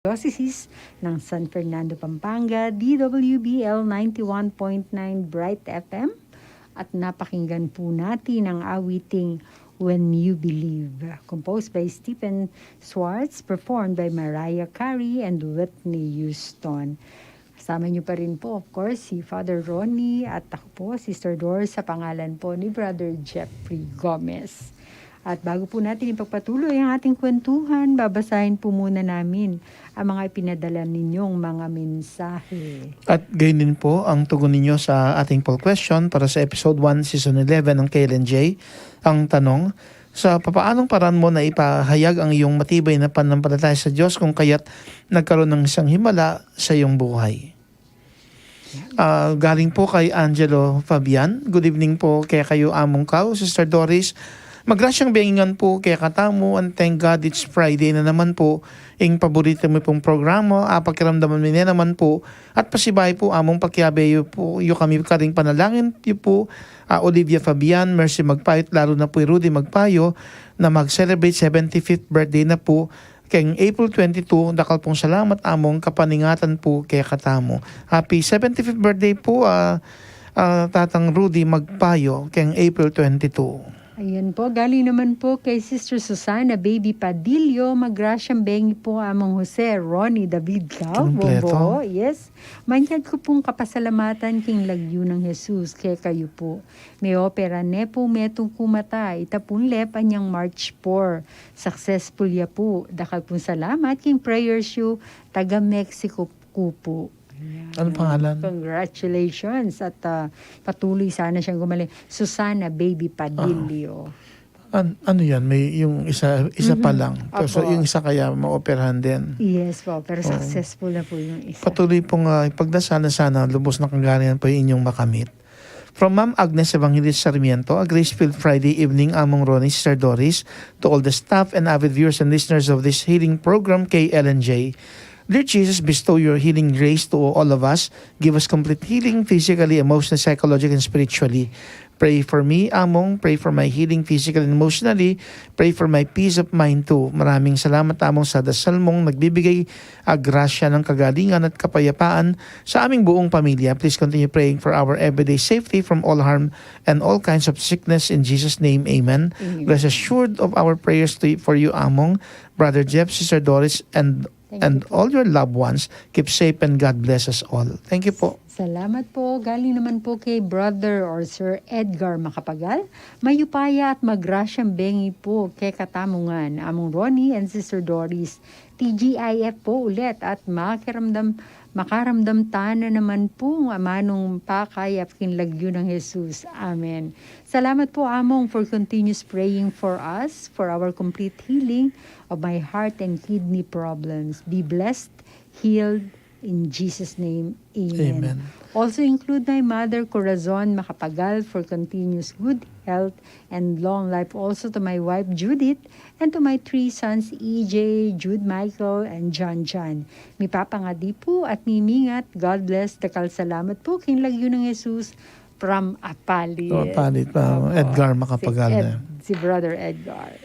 Diocese ng San Fernando, Pampanga, D W B L ninety-one point nine Bright F M, at napakinggan po natin ang awiting When You Believe, composed by Stephen Schwartz, performed by Mariah Carey and Whitney Houston. Kasama niyo pa rin po, of course, si Father Ronnie at ako po, Sister Doris, sa pangalan po ni Brother Jeffrey Gomez. At bago po natin ipagpatuloy ang ating kwentuhan, babasahin po muna namin ang mga ipinadala ninyong mga mensahe. At gayon din po ang tugon ninyo sa ating poll question para sa episode one, season eleven ng K L N J. Ang tanong, sa papaanong paraan mo na ipahayag ang iyong matibay na pananampalataya sa Diyos kung kaya't nagkaroon ng isang himala sa iyong buhay? Ah, galing po kay Angelo Fabian. Good evening po kekayu, Among Kau, Sister Doris. Magrasyang bengi ngan po kekatamu, and thank God it's Friday na naman po. Ing paborito mi pong programa, apakiramdaman mi ne naman po. At pasibayu po, Among, pakiabe yu po, yu kami karing panalangin yu po, ah, Olivia Fabian, Mercy Magpayo, at lalo na po i Rudy Magpayo na mag-celebrate seventy-fifth birthday na po keng April twenty-two. Dakal pong salamat, Among, kapaningatan po kekatamu. Happy seventy-fifth birthday po, ah, ah, Tatang Rudy Magpayo, keng April twenty-two. Ayan po, galing naman po kay Sister Susana Baby Padillo, magrasyang bengi po, Among Jose, Ronnie, David Cau, Kinumpleto. Bobo, yes. Manyad ku pung kapasalamatan king lagyu nang Jesus kekayu po. Me-opera ne pu metung ku mata, ita pung lep anyang March four. Successful ya pu. Dakal pung salamat king prayers yu, taga Mexico ku pu. Ayan. Anong pangalan? Congratulations at, ah, patuloy sana siyang gumaling. Susana Baby Padillo. Ah. An-, ano yan? May yung isa, isa pa Mhm. lang. So, Opo. Yung isa kaya maoperahan din? Yes po, pero Oo. Successful na po yung isa. Patuloy pong, ah, ipagdasal na sana lubos na kagalingan po yung inyong makamit. From Ma'am Agnes Evangelist Sarmiento, a grace-filled Friday evening, Among Ronnie, Sister Doris, to all the staff and avid viewers and listeners of this healing program, K L N J. Lord Jesus, bestow your healing grace to all of us. Give us complete healing physically, emotionally, psychologically, and spiritually. Pray for me, Among. Pray for my healing physically and emotionally. Pray for my peace of mind too. Maraming salamat, Among, sa dasal mong nagbibigay, ah, grasya ng kagalingan at kapayapaan sa aming buong pamilya. Please continue praying for our everyday safety from all harm and all kinds of sickness. In Jesus' name, amen. Amen. Rest assured of our prayers to, for you, Among, Brother Jeff, Sister Doris, and, Thank you and po. All your loved ones. Keep safe and God bless us all. Thank you po. Salamat po. Galing naman po kay Brother or Sir Edgar Macapagal. Mayupaya at magrasyang bengi po kekatamu ngan, Among Ronnie and Sister Doris. T G I F po ulit at makiramdam, makaramdam tana naman pung amanung pakayap king lagyu nang Jesus. Amen. Salamat po, Among, for continuous praying for us, for our complete healing of my heart and kidney problems. Be blessed, healed, in Jesus' name. Amen. Amen. Also include my mother, Corazon Macapagal, for continuous good health and long life. Also to my wife, Judith, and to my three sons, E J, Jude Michael, and John John. Mipapangadi po at mimingat. God bless. Dakal salamat po king lagyu nang Jesus. From Apalit. From Apalit pa, Opo. Edgar Macapagal Si Ed-, na. Si Brother Edgar.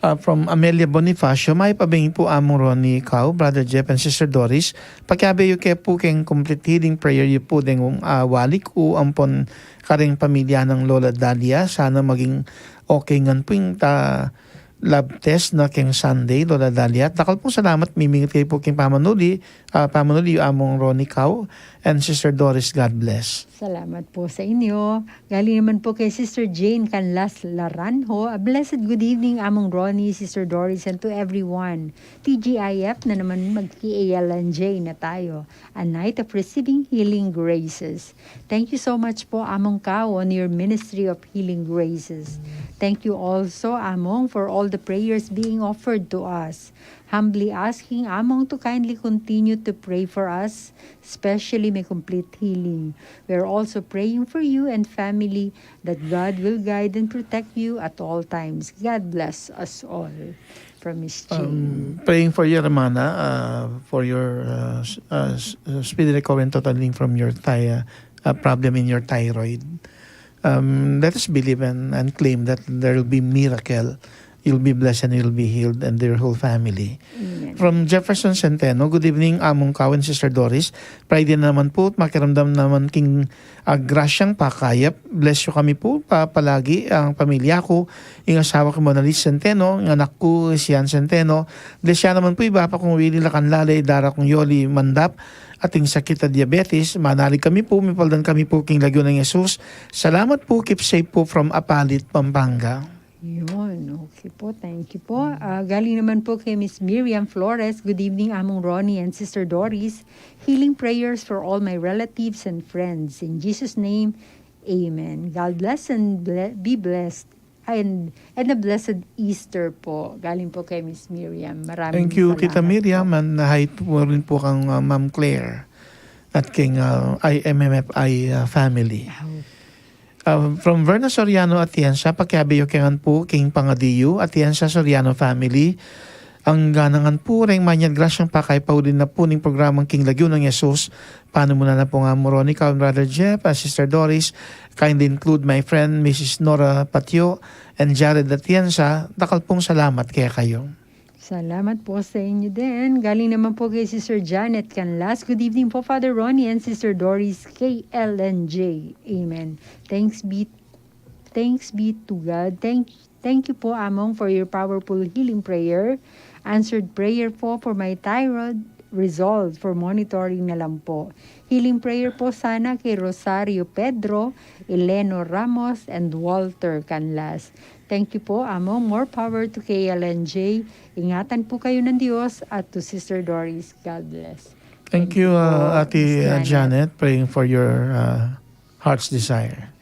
Ah, from Amelia Bonifacio, mayupaya pu, Among Ronnie, kau, Brother Jeff, and Sister Doris. Pakiabe yu ke pu keng complete healing prayer yu pu deng, ah, wali ku ampon kareng pamilya nang Lola Dalia. Sana maging okay ngan pu ing ta lab test na keng Sunday, Lola Dalia. Dakal pung salamat, mimingat kayu pu keng pamanuli, ah, pamanuli yu, Among Ronnie, kau, and Sister Doris. God bless. Salamat po sa inyo. Galing naman po kay Sister Jane Canlas Laranjo. A blessed good evening, Among Ronnie, Sister Doris, and to everyone. T G I F na naman, magki-A L N J na tayo. A night of receiving healing graces. Thank you so much po, Among Kao, on your ministry of healing graces. Thank you also, Among, for all the prayers being offered to us. Humbly asking Among to kindly continue to pray for us, especially may complete healing. We are also praying for you and family that God will guide and protect you at all times. God bless us all. From Miss Jane. Um, praying for you, hermana, uh, for your, uh, s-, uh, s-, uh, speedy recovery and total healing from your thigh, uh, uh, problem in your thyroid. Um, let us believe and, and claim that there will be miracle You'll be blessed and you'll be healed and their whole family. Amen. From Jefferson Centeno, "Good evening, Among Kau and Sister Doris. Friday na naman po, makiramdam naman king, ah, grasyang pakayap. Bless you kami po, pa, palagi ang pamilya ko, ing asawa ko, Mona Lisa Centeno, ing anak ko, Sian Centeno. Bless ya naman po, iba pa kung wili lakan lale, dara kung Yoli Mandap, ating sakit a diabetes. Manalig kami po, mipaldan kami po king lagyu nang Jesus. Salamat po, keep safe po from Apalit, Pampanga." Yun, okay po. Thank you po. Ah, galing naman po kay Miss Miriam Flores. "Good evening, Among Ronnie and Sister Doris. Healing prayers for all my relatives and friends. In Jesus' name, amen. God bless and ble- be blessed. And, and a blessed Easter po." Galing po kay Miss Miriam. Maraming Thank you, Tita salamat Miriam, po. And hi po rin po kang, uh, Ma'am Claire at king, uh, I M M F I, uh, family. Oh. Uh, from Verna Soriano Atienza, "Pakiabe yu kengan pu king pangadi yu, Atienza Soriano family. Angga na ngan pu reng manyad grasyang pakay pauli na pu ning programang King Lagyu nang Jesus. Panunan na pu ngan Among Ronnie, kau Brother Jeff, uh, Sister Doris. Kindly include my friend, Missus Nora Patio, and Jared Atienza. Dakal pung salamat kekayu." Salamat po sa inyo din. Galing naman po kay Sister Janet Canlas. "Good evening po, Father Ronnie and Sister Doris, K L N J. Amen. Thanks be, thanks be to God. Thank, thank you po, Among, for your powerful healing prayer. Answered prayer po for my thyroid, result for monitoring na lang po. Healing prayer po sana kay Rosario Pedro, Eleno Ramos, and Walter Canlas. Thank you po, Among. More power to K L N J. Ingatan po kayo ng Diyos at to Sister Doris. God bless." Thank you, uh, Ate, uh, Janet, praying for your, uh, heart's desire.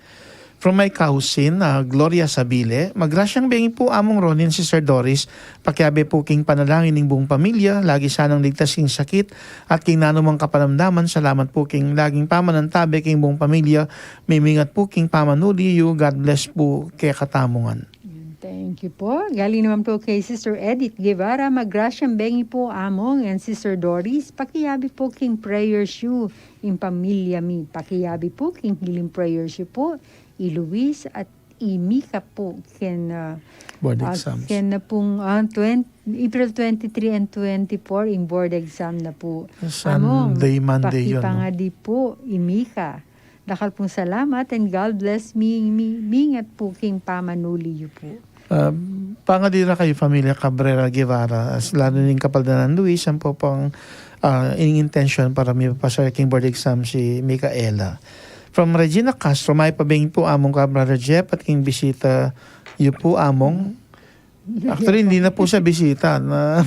From my cousin, uh, Gloria Sabile, "Magrasyang bengi pu, Among Ronnie and Sister Doris. Pakiabe pu king panalangin ning buong pamilya, lagi sanang ligtas king sakit at king nanumang kaparamdaman. Salamat pu king laging pamanantabe king buong pamilya. Mimingat pu king pamanuli yu. God bless pu kekatamu ngan." Thank you po. Galing naman po kay Sister Edith Guevara, "Magrasyang bengi po, Among and Sister Doris. Pakiabe po king prayers yu ing pamilya mi. Pakiabe po king healing prayers yu po i Luis at i Mika po ken, ah, Board ah, exams. Ken na pung, ah, twenty, April twenty-three and twenty-four, ing board exam na po. Among, Sunday, Monday yun, no? Pakipangadi po i Mika. Dakal pung salamat and God bless mi, mi, mingat po king pamanuli yu po." Ah, pangadi ra kayu, pamilya Cabrera Guevara, as lalo ning kapaldanan Luis, ampo pang, ah, ining intensyon para mipapasa king board exam si Micaela. From Regina Castro, "Mayap a bengi pu, Among, kau Brother Jeff, at king bisita yu pu, Among." Actually, hindi na po siya bisita. Na,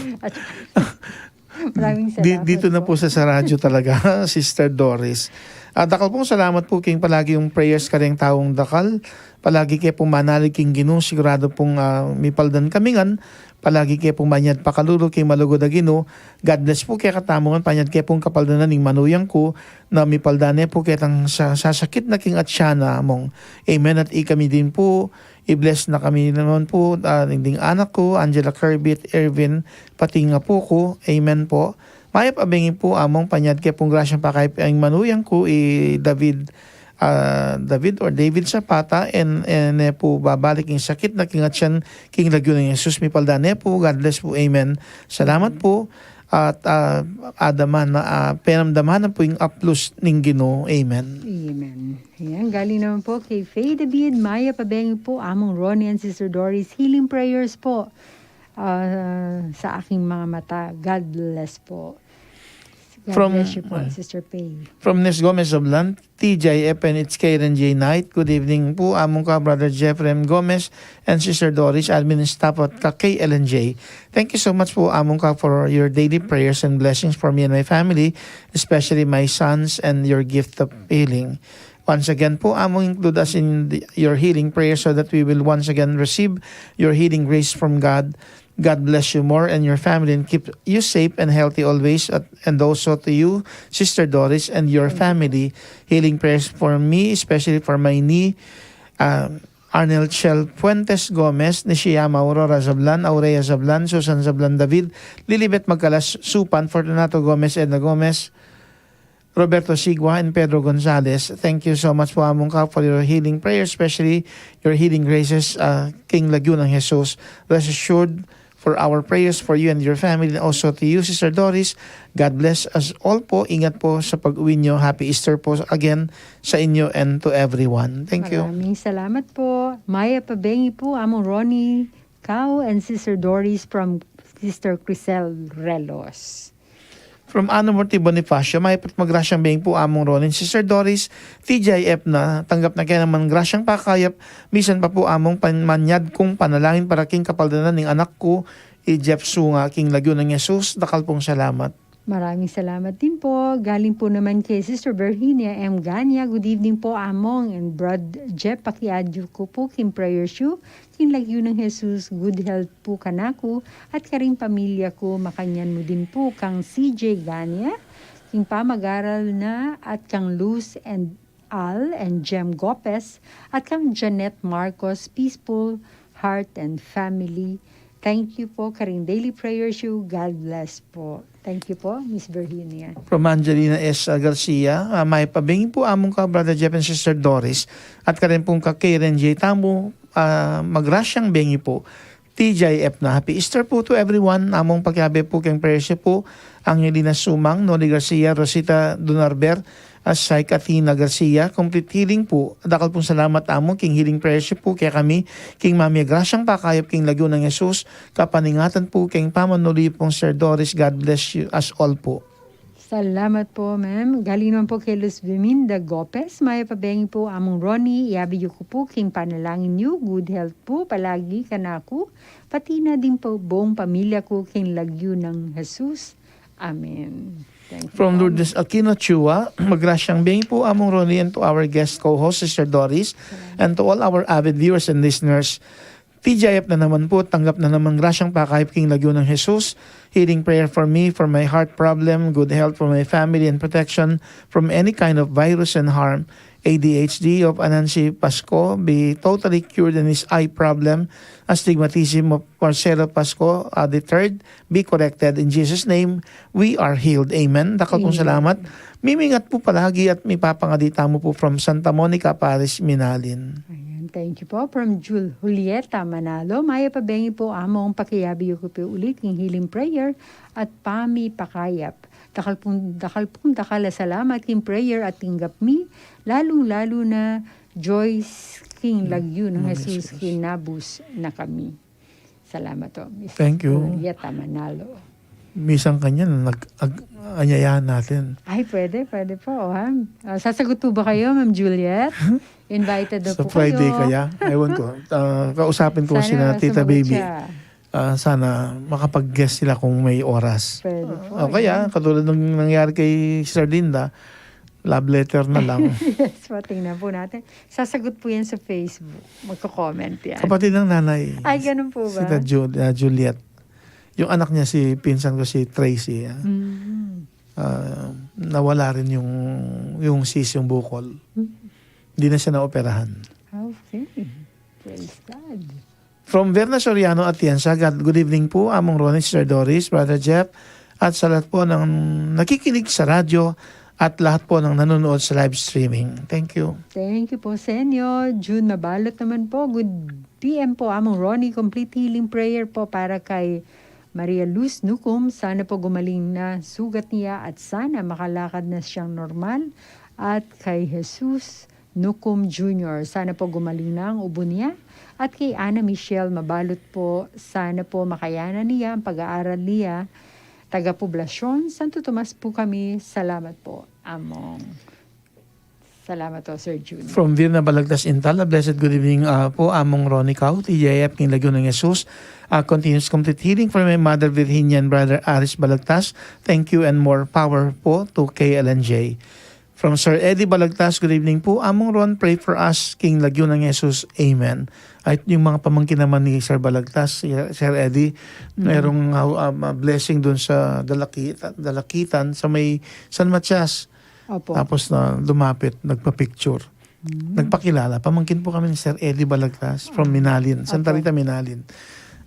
Maraming di-, salamat dito na po po. Sa, sa radyo talaga, Sister Doris. Ah, dakal pong salamat po king palagi yung prayers kareng taung dakal. Palagi ke pong manalig king Ginu, sigurado pong, ah, mipaldan kami ngan. Palagi ke pong manyad pakalulu king malugud a Ginu. God bless po kekatamu ngan, panyad ke pong kapaldanan ning manuyang ku na mipaldan ne po ketang sa-, sasakit na king atyan na, Among. Amen. At ikami din po, i-bless na kami naman po, ah, ding anak ku, Angela, Kirby at Ervin, pati ing apu ku. Amen po. Mayap a bengi pu, Among, panyad ke pung grasyang pakayap ing manuyang ku, i David, ah, David or David Zapata, en, en ne pu babalik ing sakit na king atyan king lagyu nang Jesus, mipaldan ne pu. God bless pu. Amen. Salamat pu. At, ah, adaman na, ah, penamdaman na pu ing aplus ning Ginu. Amen. Amen. Ayan, galing naman po kay Faye David, "Mayap a bengi pu, Among Ronnie and Sister Doris. Healing prayers po, ah, sa aking mga mata." God bless po. God From, bless you po, ah, Sister Faye. From Nes Gomez Sablan, "T J F N, it's K L N J night. Good evening pu, Among, ka Brother Jeffrey M Gomez and Sister Doris, admin and staff at ka K L N J. Thank you so much pu, Among, ka, for your daily prayers and blessings for me and my family, especially my sons, and your gift of healing. Once again pu, Among, include us in the, your healing prayer so that we will once again receive your healing grace from God. God bless you more and your family and keep you safe and healthy always. At, and also to you, Sister Doris, and your family. Healing prayers for me, especially for my knee, um, Arnel Chel Fuentes Gomez, Nishiyama Aurora Zablan, Aurea Zablan, Susan Zablan David, Lilibet Magkalas Supan, Fortunato Gomez, Edna Gomez, Roberto Sigua and Pedro Gonzalez. Thank you so much po, Among Kap, for your healing prayers, especially your healing graces, uh, King Lagyu ng Jesus. Rest assured for our prayers for you and your family, and also to you, Sister Doris. God bless us all po. Ingat po sa pag-uwi nyo. Happy Easter po again sa inyo and to everyone. Thank you. Maraming salamat po. Mayap a bengi po, Among Ronnie Kao and Sister Doris, from Sister Crisel Relos. From Ana Murti Bonifacio, mayap at magrasyang bengi po, Among Ronnie, Sister Doris, T G I F na, tanggap na kaya naman grasyang pakayap, misan pa po, Among, pan-, manyad kung panalangin para king kapaldanan ning anak ku, i Jeff Sunga, king Lagyu ng Jesus. Dakal pong salamat. Maraming salamat din po. Galing po naman kay Sister Virginia M Gania. Good evening po, Among and Brad Jeff. Pakiadyo ku po king prayer shu king Lagyu ng Jesus, good health po kanaku at karing pamilya ku. Makanyan mu din po kang C J Gania, king pamag-aral na, at kang Luz and Al and Jem Gopez, at kang Janet Marcos, peaceful heart and family. Thank you po karing daily prayer shu. God bless po. Thank you po, Miss Virginia. From Angelina S Garcia, ah, mayap a bengi po, Among Kap, Brother Jeff and Sister Doris, at karin pong ka Karen J tamu, ah, magrasyang bengi po. T G I F na, Happy Easter po to everyone. Among, pakiabe po keng prayer shu po, Angelina Sumang, Noli Garcia, Rosita Dunarber, at Saik Athena Garcia. Complete healing po. Dakal pong salamat, Among, king healing prayer shu po kekami, king mamigrasyang pakayap king Lagyu ng Jesus. Kapaningatan po keng pamanuli pong Sir Doris. God bless you as all po. Salamat po, ma'am. Galing naman po kay Luz Beminda Gopez. Mayap a bengi po, Among Ronnie. Iabe yu ku po king panalangin yu, good health po palagi kanaku, pati na din po buong pamilya ku, king Lagyu ng Jesus. Amen. Thank you. From po, Lourdes Aquino Chua, magrasyang bengi po, Among Ronnie, and to our guest co-host, Sister Doris, and to all our avid viewers and listeners. T G I F na naman po, tanggap na naman grasyang pakayap king Lagyu ng Jesus. Healing prayer for me, for my heart problem, good health for my family, and protection from any kind of virus and harm. A D H D of Anansi Pasco be totally cured, and his eye problem, astigmatism of Marcelo Pasco, uh, the third, be corrected. In Jesus' name, we are healed. Amen. Dakal pong salamat. Mimingat po palagi at mipapangadi tamu po from Santa Monica Parish, Minalin. Ayan, thank you po. From Jul-, Julieta Manalo, mayap a bengi po, Among, pakiabe yu ku po uli king healing prayer at pamipakayap. Dakal pong, dakal pong dakal a salamat king prayer a tinggap mi, lalung-lalu na Joyce, king Lagyu ng Jesus, kinabus na kami. Salamat po, Miss Julieta Manalo. Thank you. Misan kanyan, nag-, ag-, anyayahan natin. Ay, pwede, pwede po, ha? Ah, sasagot po ba kayo, Ma'am Juliet? Invited na po kayo. Sa Friday kaya? Ewan ko. Ah, kausapin ko si Tita Baby. Sana sumagot siya. Ah, sana makapag-guest sila kung may oras. Pwede po, o kaya, yan, katulad ng nangyari kay Sir Linda, love letter na lang. Yes po, tingnan po natin. Sasagot po yan sa Facebook. Magko-comment yan. Kapatid ng nanay. Ay, ganun po ba? Si Tita Ju-, ah, Juliet. Yung anak niya, si pinsan ko, si Tracy, ah. Mm. Ah, nawala rin yung, yung cyst, yung bukol. Mm. Hindi na siya naoperahan. Okay. Praise God. From Verna Soriano, Atienza, God, good evening po, Among Ronnie, Sir Doris, Brother Jeff, at sa lahat po ng nakikinig sa radyo at lahat po ng nanonood sa live streaming. Thank you. Thank you po, Senyo. June Mabalot naman po. Good P M po, Among Ronnie. Complete healing prayer po para kay Maria Luz Nucum. Sana po gumaling na sugat niya at sana makalakad na siyang normal. At kay Jesus Nucum Junior, sana po gumaling na ang ubo niya. At kay Ana Michelle Mabalot po, sana po makayanan niya ang pag-aaral niya. Taga Poblacion, Santo Tomas po kami. Salamat po, Among. Salamat po, Sir Jun. From Virna Balagtas Intala, blessed good evening, ah, po, Among Ronnie Cao, T J F, king Lagyu ng Jesus. Ah, continuous complete healing for my mother Virginia and brother Aris Balagtas. Thank you and more power po to K L N J. From Sir Eddie Balagtas, good evening po. Among Ron, pray for us, king Lagyu ng Jesus. Amen. Ay, yung mga pamangkin naman ni Sir Balagtas, si Sir Eddie, merong, ah, ah, blessing dun sa Dalakita-, Dalakitan, sa may San Matias. Opo. Tapos na lumapit, nagpa-picture. Mm. Nagpakilala. Pamangkin po kami ni Sir Eddie Balagtas from Minalin, Santa Rita, Minalin.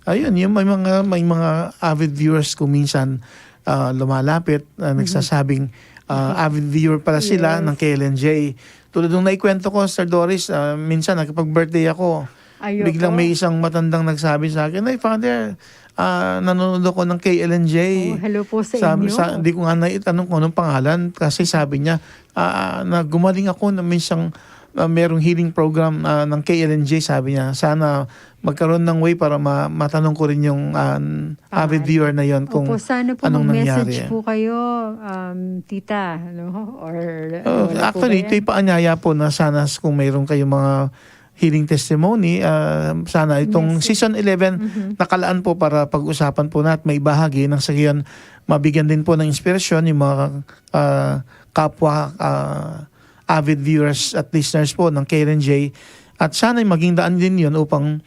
Ayun, yung may mga, may mga avid viewers kung minsan, ah, lumalapit, ah, nagsasabing, Ah, avid viewer pala sila ng K L N J. Tulad nung naikwento ko, Sir Doris, ah, minsan nakipag-birthday ako. Biglang may isang matandang nagsabi sa akin, "Ay, Father, ah, nanonood ako ng K L N J." Oh, hello po sa Sabi, inyo. Sa, di ko nga naitanong kung anong pangalan kasi sabi niya, ah, na gumaling ako na minsan, ah, merong healing program, ah, ng K L N J, sabi niya. Sana magkaroon ng way para ma-, matanong ko rin yung, ah, avid viewer na yon kung Opo, sana po anong mag-message nangyari. Po kayo, um, tita, no? Or Oh, wala po actually, ba ito'y yan? Paanyaya po na sana s-, kung mayroon kayong mga healing testimony, ah, sana itong Yes, sir. Season eleven, Mhm. nakalaan po para pag-usapan po na at maibahagi nang sa gayon mabigyan din po ng inspirasyon yung mga, ah, kapwa, ah, avid viewers at listeners po ng K L N J. At sana'y maging daan din yun upang,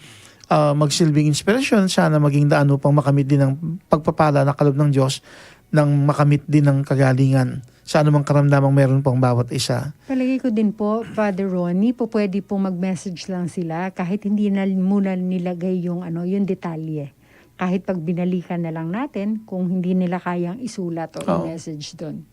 ah, magsilbing inspirasyon. Sana maging daan upang makamit din ang pagpapala na kaloob ng Diyos nang makamit din ang kagalingan sa anumang karamdamang meron pong bawat isa. Palagay ko din po, Father Ronnie, po pwede po mag-message lang sila kahit hindi na muna nilagay yung, ano, yung detalye. Kahit pag binalikan na lang natin kung hindi nila kayang isulat o Oo. i-message dun.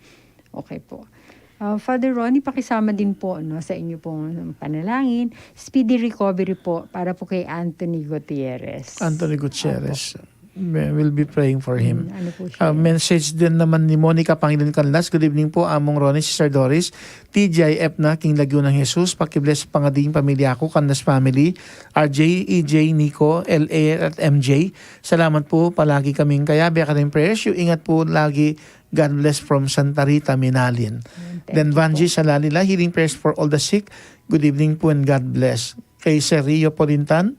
Okay po. Ah, Father Ronnie, pakisama din po, no, sa inyo pong panalangin. Speedy recovery po para po kay Anthony Gutierrez. Anthony Gutierrez. Opo. We will be praying for him. Mm, ano po siya? Ah, message din naman ni Monica Pangilinan Canlas. "Good evening po, Among Ronnie, Sister Doris. T G I F na, king lagyu nang Jesus, paki-bless pangadi ing pamilya ku, Canlas family, R J, E J, Nico, L A, at M J. Salamat po, palagi kaming kayabe, karing prayers yu. Ingat po lagi. God bless from Santa Rita, Minalin." Ayan, thank you po. Then Vangie Salalila, "Healing prayers for all the sick. Good evening po and God bless." Kay Sir Rio Polintan,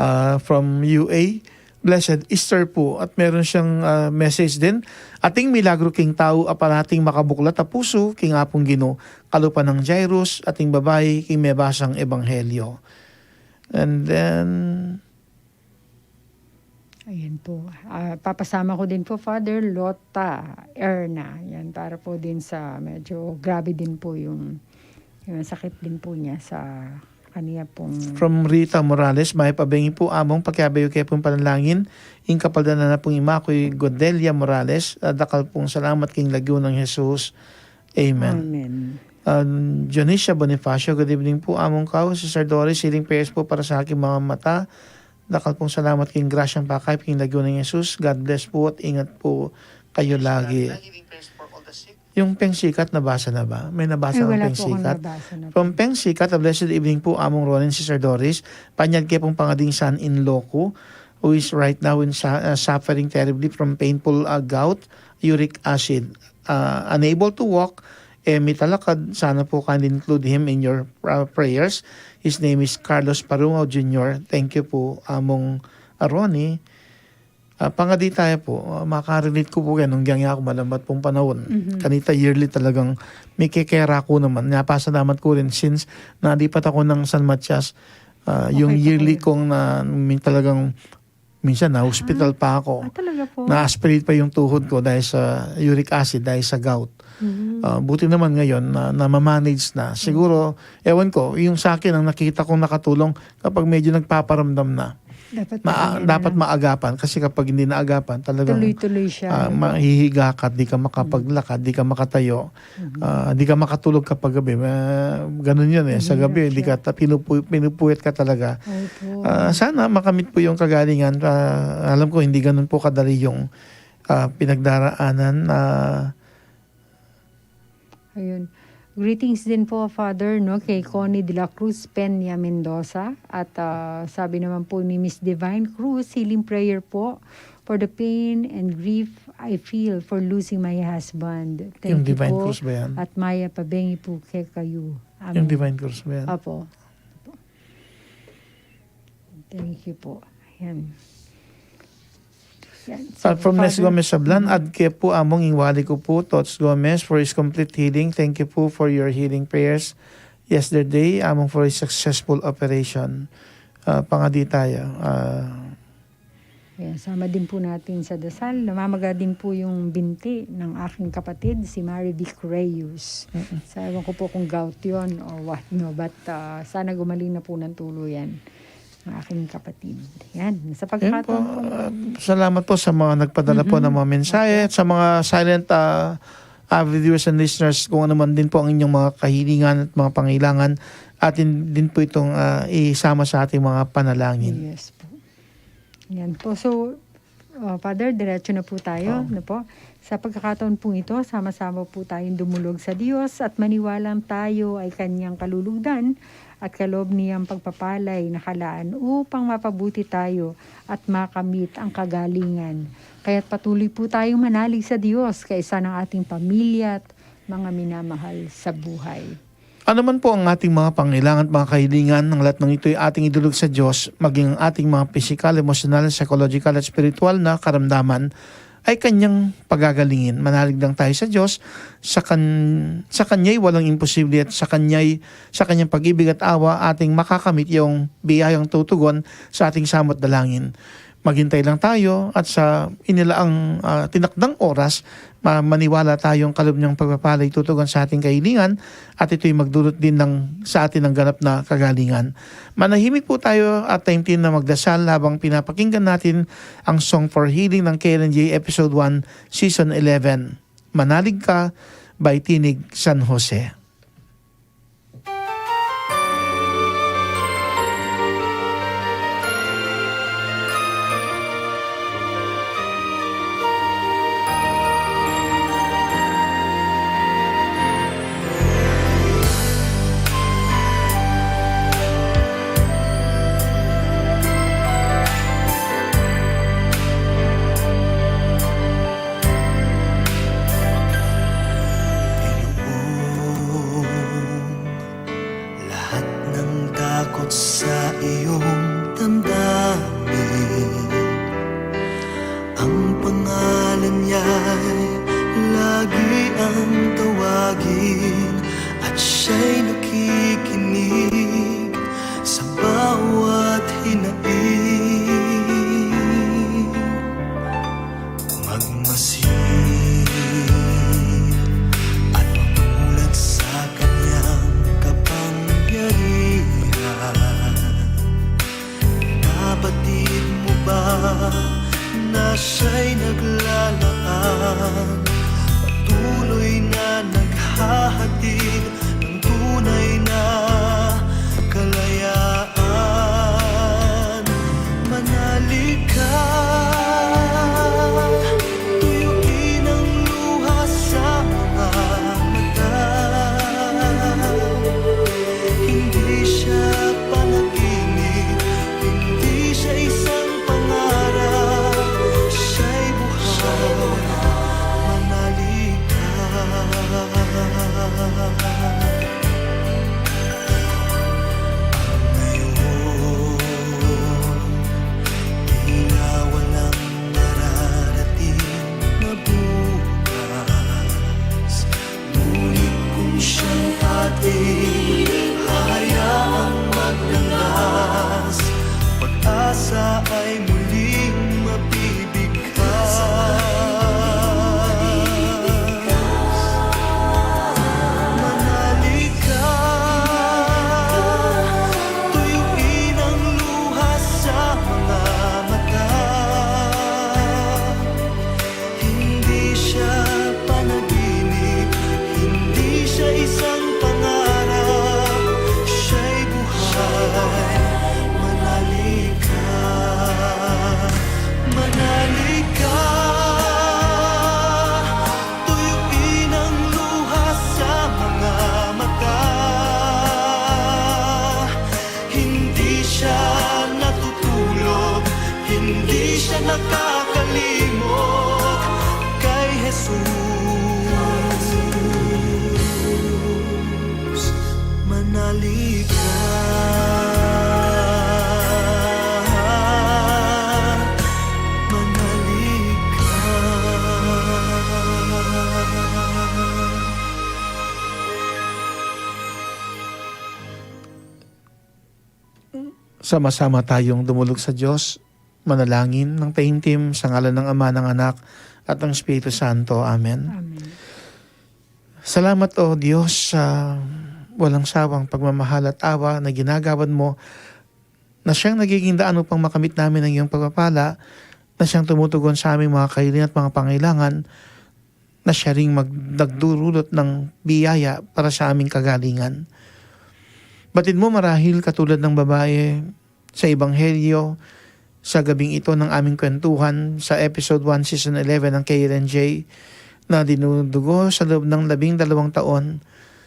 ah, from U A, "Blessed Easter po." At meron siyang, ah, message din, "Ating milagro king tau a parating makabuklat a pusu king Apung Ginu, kalupa nang Jairus, ating babai king mebasang ebanghelyo." And then, Ayan po. Ah, papasama ko din po, Father, Lota Erna. Yan, para po din sa medyo grabe din po yung, yung sakit din po niya sa kaniya pong From Rita Morales, "Mayap a bengi po, Among, pakiabe yu ke pung panalangin ing kapaldanan na pung ima ku, i Godelia Morales. Ah, dakal pung salamat king lagyu nang Jesus. Amen." Amen. Ah, Dionisia Bonifacio, "Good evening po, Among Kau, Sister Doris, healing prayers po para sa aking mga mata. Dakal pong salamat king grasyang pakayap king lagyu nang Jesus. God bless po at ingat po kayo lagi." Yung Peng Sikat, nabasa na ba? May nabasa Ay, ng wala Peng po akong Sikat? Nabasa na From po. Peng Sikat, "A blessed evening po, Among Ronnie, Sister Doris. Panyad ke pung pangadi ing son-in-law ku, who is right now in sa-, uh, suffering terribly from painful, uh, gout, uric acid. Uh, unable to walk, e mitalakad. Sana po kindly include him in your, uh, prayers. His name is Carlos Parungaw Junior" Thank you po, Among Ronnie. Ah, pangadi taya po, ah, makarelate ku po yan, nung giyang aku malambat pung panaun. Mhm. Kanita yearly talagang mikikera ku naman. Napasalamat ku rin since nalipat aku ng San Matias, ah, yung Okay pa yearly kayo. Kong na, min-, talagang minsan na hospital Ah. pa ako. Ah, talaga po? Na-aspirate pa yung tuhod ko dahil sa uric acid, dahil sa gout. Mhm. Ah, buti naman ngayon na, na ma-manage na. Siguro, ewan ko, yung sa akin, ang nakita kong nakatulong kapag medyo nagpaparamdam na. Dapat Ma-, maagapan dapat na. Maagapan kasi kapag hindi naagapan, talagang, Tuloy-tuloy siya, ah, ano? Mahihiga ka, di ka makapaglakad, di ka makatayo, Mhm. ah, di ka makatulog kapag gabi. Ma-, ganun yun eh. Sa Mahirap gabi, di siya. Ka ta-, pinupu-, pinupuyat ka talaga. Opo. Ah, sana makamit po yung kagalingan. Ah, alam ko, hindi ganun po kadali yung, ah, pinagdaraanan. Ah, Ayun. Greetings din po, Father, no, kay Connie de la Cruz Peña Mendoza. At, ah, sabi naman po ni Miss Divine Cruz, healing prayer po for the pain and grief I feel for losing my husband. Thank you po. Yung Divine Cruz ba yan? At mayap a bengi po kekayu. Amen. Yung Divine Cruz ba yan? Opo. Thank you po. Ayan. Yan. So, Ah, from Nes Father Gomez Sablan, Mhm. Add ke pu, Among, ing wali ku pu, Tots Gomez, for his complete healing. Thank you pu for your healing prayers yesterday, Among, for his successful operation. Ah, pangadi taya. Ah, Ayan, sama din po natin sa dasal. Namamaga din po yung binti ng aking kapatid, si Marivic Reyes. Mm-mm. Sa, ewan ko po kung gout yun or what, no? But, ah, sana gumaling na po ng tuluyan ang aking kapatid. Yan, sa Yan po, pagpatong po. Ah, salamat po sa mga nagpadala po Mhm. ng mga mensahe Opo. At sa mga silent, ah, avid viewers and listeners, kung ano man din po ang inyong mga kahilingan at mga pangailangan, atin din po itong, ah, isama sa ating mga panalangin. Yes po. Yan po. So, uh, Father, diretso na po tayo, Oo. no po? Sa pagkakataon pong ito, sama-sama po tayong dumulog sa Diyos at maniwalang tayo ay kanyang kalulugdan at kaloob niyang pagpapala'y nakalaan upang mapabuti tayo at makamit ang kagalingan. Kaya't patuloy po tayong manalig sa Diyos kaisa ng ating pamilya at mga minamahal sa buhay. Ano man po ang ating mga pangailangan at mga kahilingan, ang lahat ng ito'y ating idulog sa Diyos, maging ang ating mga pisikal, emosyonal, psychological at spiritual na karamdaman ay kanyang pagagalingin. Manalig lang tayo sa Diyos, sa, kan-, sa kanya'y walang imposible at sa kanya'y, sa kanyang pag-ibig at awa, ating makakamit yung biyayang tutugon sa ating samot dalangin. Maghintay lang tayo at sa inilaang, ah, tinakdang oras, ma-, maniwala tayong kaloob niyang pagpapala'y tutugon sa ating kahilingan at ito'y magdulot din ng, sa atin ng ganap na kagalingan. Manahimik po tayo at taimtim na magdasal habang pinapakinggan natin ang Song for Healing ng K L N J Episode one, Season eleven. Manalig Ka by Tinig San Jose. Iyong lahat ng takot sa iyong damdamin. Ang pangalan niya'y lagi ang tawagin at siya'y nakikinig sa bawat hinaing. Magmasid at mamulat sa kanyang kapangyarihan. Nabatid mo ba na siya'y naglalaan, patuloy na naghahatid ng tunay na kalayaan? Manalig ka, tuyuin ang luha sa mga mata. Hindi siya panaginip, hindi siya isang pangarap, siya'y buhay. Manalig ka. Ngayon, tila walang mararating na bukas. Ngunit kung siyang ating hahayaang maglandas, pag-asa ay muling mabibigkas. Manalig ka, tuyuin ang luha sa mga mata. Hindi siya panaginip, hindi siya isang pangarap, siya'y buhay. Manalig ka, manalig ka, tuyuin ang luha sa mga mata. Hindi siya natutulog, hindi siya nakakalimot kay Jesus. Manalig ka, manalig ka. Sama-sama tayong dumulog sa Diyos, manalangin ng taimtim sa ngalan ng Ama, ng Anak, at ng Espiritu Santo. Amen. Amen. Salamat, O Diyos, sa walang sawang pagmamahal at awa na ginagawan mo, na siyang nagiging daan upang makamit namin ang iyong pagpapala, na siyang tumutugon sa aming mga kahilingan at mga pangailangan, na siya ring mag-, nagdudulot ng biyaya para sa aming kagalingan. Batid mo marahil katulad ng babae sa Ebanghelyo, sa gabing ito ng aming kwentuhan sa episode one, season eleven ng K L N J, na dinudugo sa loob ng labing dalawang taon,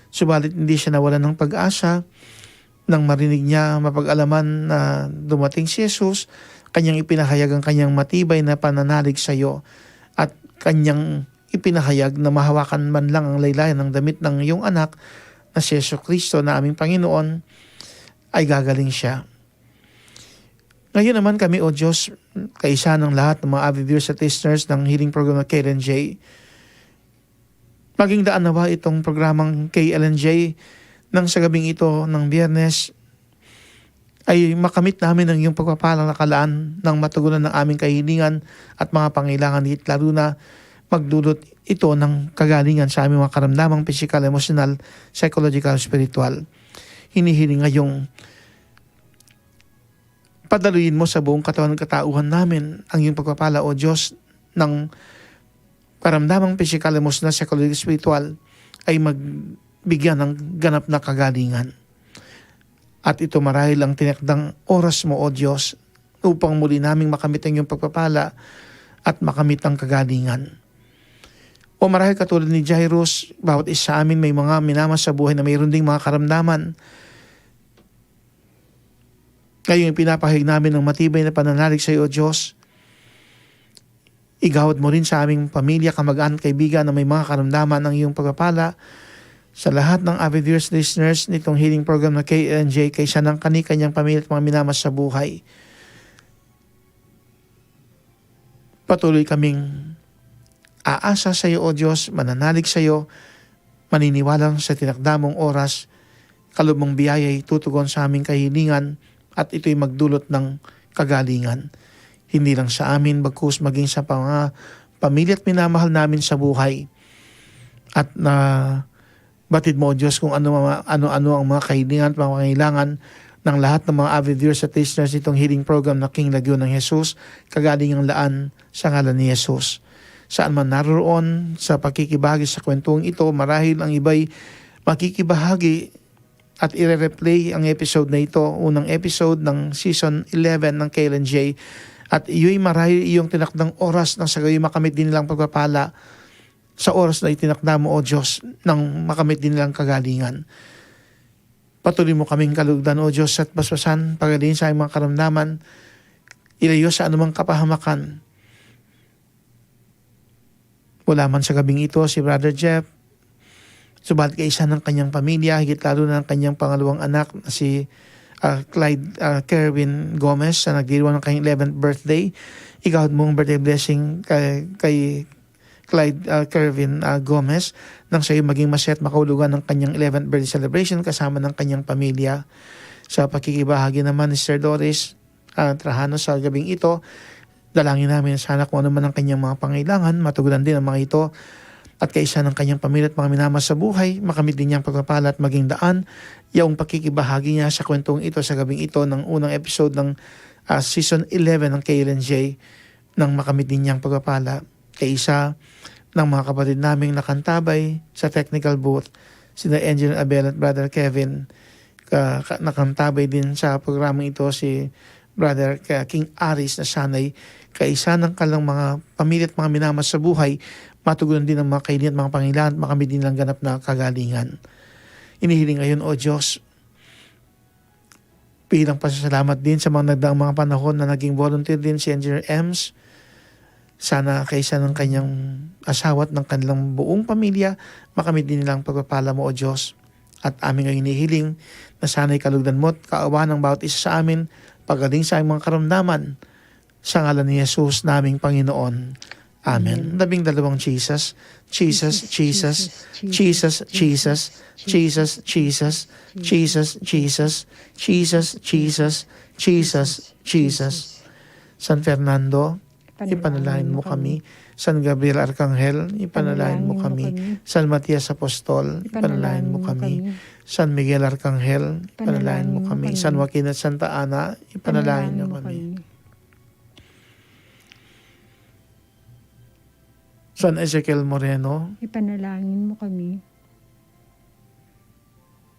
subalit hindi siya nawalan ng pag-asa nang marinig niya mapag-alaman na dumating si Jesus, kanyang ipinahayag ang kanyang matibay na pananalig sa iyo at kanyang ipinahayag na mahawakan man lang ang laylayan ng damit ng iyong anak na si Yesu Kristo na aming Panginoon, ay gagaling siya. Ngayon naman kami, O Diyos, kaisa ng lahat ng mga avid viewers at listeners ng Healing Program ng K L N J, maging daan nawa itong programang K L N J nang sa gabing ito ng Biyernes ay makamit namin ang iyong pagpapalang nakalaan nang matugunan ng aming kahilingan at mga pangailangan, higit lalo na magdulot ito ng kagalingan sa aming mga karamdamang pisikal, emosyonal, psychological, spiritual. Hinihiling ngayong padaluyin mo sa buong katawan at katauhan namin ang iyong pagpapala, O Diyos, ng karamdamang pisikal, emosyonal, psychological, spiritual ay magbigyan ng ganap na kagalingan. At ito marahil ang tinakdang oras mo, O Diyos, upang muli naming makamit ang iyong pagpapala at makamit ang kagalingan. O marahil katulad ni Jairus, bawat isa sa amin may mga minamas sa buhay na mayroon ding mga karamdaman. Ngayong ipinapahayag namin ang matibay na pananalig sa iyo, O Diyos. Igawad mo rin sa aming pamilya, kamag-anak, kaibigan na may mga karamdaman ang iyong pagpapala. Sa lahat ng avid viewers, listeners nitong Healing Program na K L N J, kaisa ng kani-kanyang pamilya at mga minamas sa buhay. Patuloy kaming aasa sa iyo, O Diyos, mananalig sa iyo, maniniwalang sa tinakda mong oras, kaloob mong biyaya ay tutugon sa aming kahilingan at ito'y magdulot ng kagalingan. Hindi lang sa amin, bagkus maging sa mga pamilya at minamahal namin sa buhay. At na batid mo, O Diyos, kung ano, ano-ano ang mga kahilingan at mga pangailangan ng lahat ng mga avid viewers at listeners nitong healing program na King Lagyo ng Jesus, kagalingang laan sa ngalan ni Jesus. Saan man naroroon sa pakikibahagi sa kwentuhang ito, marahil ang iba'y makikibahagi at ire-replay ang episode na ito, unang episode ng season eleven ng K L N J. At iyo'y marahil iyong tinakdang oras nang sa gayoy makamit din nilang pagpapala sa oras na itinakda mo, O Diyos, nang makamit din nilang kagalingan. Patuloy mo kaming kalugdan, O Diyos, at basbasan, pagalihin sa aming mga karamdaman, ilayo sa anumang kapahamakan. Wala man sa gabing ito si Brother Jeff, subalit kaisa ng kanyang pamilya, higit lalo na ng kanyang pangalawang anak na si, ah, Clyde, ah, Kerwin Gomez, na nagdiriwang ng kanyang eleventh birthday. Igawad mo ang birthday blessing kay, kay Clyde, ah, Kerwin, ah, Gomez, nang siya'y maging masaya at makahulugan ng kanyang eleventh birthday celebration kasama ng kanyang pamilya. Sa pakikibahagi naman ni Sir Doris, ah, Trajano sa gabing ito, dalangin namin sana kung ano man ang kanyang mga pangailangan, matugunan din ang mga ito. At kaisa ng kanyang pamilya at mga minamahal sa buhay, makamit din niyang pagpapala at maging daan yaong pakikibahagi niya sa kwentuhang ito sa gabing ito ng unang episode ng, ah, season eleven ng K L N J, nang makamit din niyang pagpapala. Kaisa ng mga kapatid naming nakantabay sa technical booth, sina Engineer Abel at Brother Kevin, ka, ka, nakantabay din sa programang ito si Brother Ka-, King Aris, na sana'y kaisa ng kanilang mga pamilya at mga minamahal sa buhay, matugunan din ang mga kahilingan at mga pangailangan at makamit din ang ganap na kagalingan. Inihiling ngayon, O Diyos, bilang pasasalamat din sa mga nagdaang mga panahon na naging volunteer din si Engineer Ems. Sana kaisa ng kanyang asawa at ng kanilang buong pamilya, makamit din nilang pagpapala mo, O Diyos. At aming inihiling na sana'y kalugdan mo at kaawaan ng bawat isa sa amin, pagaling sa aming mga karamdaman, sa ngalan ni Jesus naming Panginoon. Amen. Amen. Labing dalawang Jesus, Jesus, Jesus, Jesus, Jesus, Jesus, Jesus, Jesus, Jesus, Jesus, Jesus, Jesus, Jesus. San Fernando, ipanalangin mo kami. San Gabriel Arkanghel, ipanalangin mo kami. San Matias Apostol, ipanalangin mo kami. San Miguel Arkanghel, ipanalangin mo kami. San Joaquin at Santa Ana, ipanalangin mo kami. San Ezekiel Moreno, ipanalangin mo kami.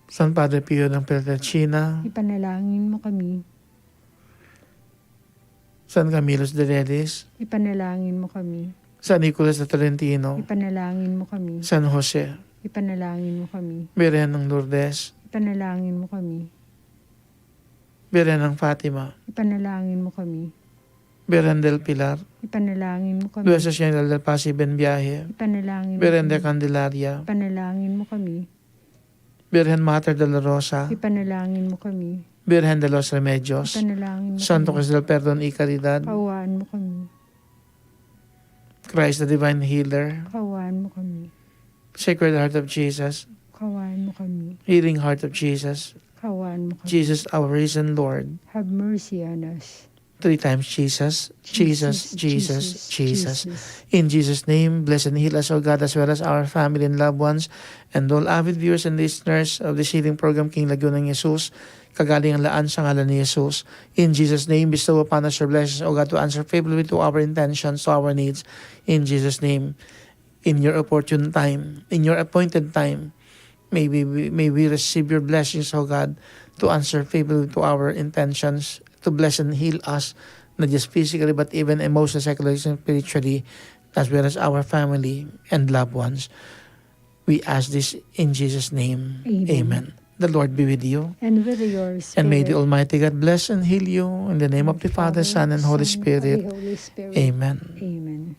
San Padre Pio ng Pietrelcina, ipanalangin mo kami. San Camilo de Redes, ipanalangin mo kami. San Nicolas de Tolentino, ipanalangin mo kami. San Jose, ipanalangin mo kami. Birhen ng Lourdes, ipanalangin mo kami. Birhen ng Fatima, ipanalangin mo kami. Birhen del Pilar, ipanalangin mo kami. Nuestra Señora del Paz y Buen Viaje, ipanalangin mo kami. Birhen de Candelaria, ipanalangin mo kami. Birhen Mater de la Rosa, ipanalangin mo kami. Birhen de los Remedios, ipanalangin mo kami. Santo Cristo del Perdon y Caridad, kaawaan mo kami. Christ the Divine Healer, kaawaan mo kami. Sacred Heart of Jesus, kaawaan mo kami. Healing Heart of Jesus, kaawaan mo kami. Jesus, our risen Lord, have mercy on us. Three times, Jesus, Jesus, Jesus, Jesus, Jesus. In Jesus' name, bless and heal us, O God, as well as our family and loved ones, and all avid viewers and listeners of this healing program, King Lagyu ng Jesus, Kagalingan Laan sa ngalan ni Jesus. In Jesus' name, bestow upon us your blessings, O God, to answer favorably to our intentions, to our needs. In Jesus' name, in your opportune time, in your appointed time, may we, may we receive your blessings, O God, to answer favorably to our intentions, to bless and heal us, not just physically, but even emotionally, psychologically, and spiritually, as well as our family and loved ones. We ask this in Jesus' name. Amen. Amen. The Lord be with you. And with your spirit. And may the Almighty God bless and heal you in the name of the Father, Son, and Holy Spirit. Amen. Amen.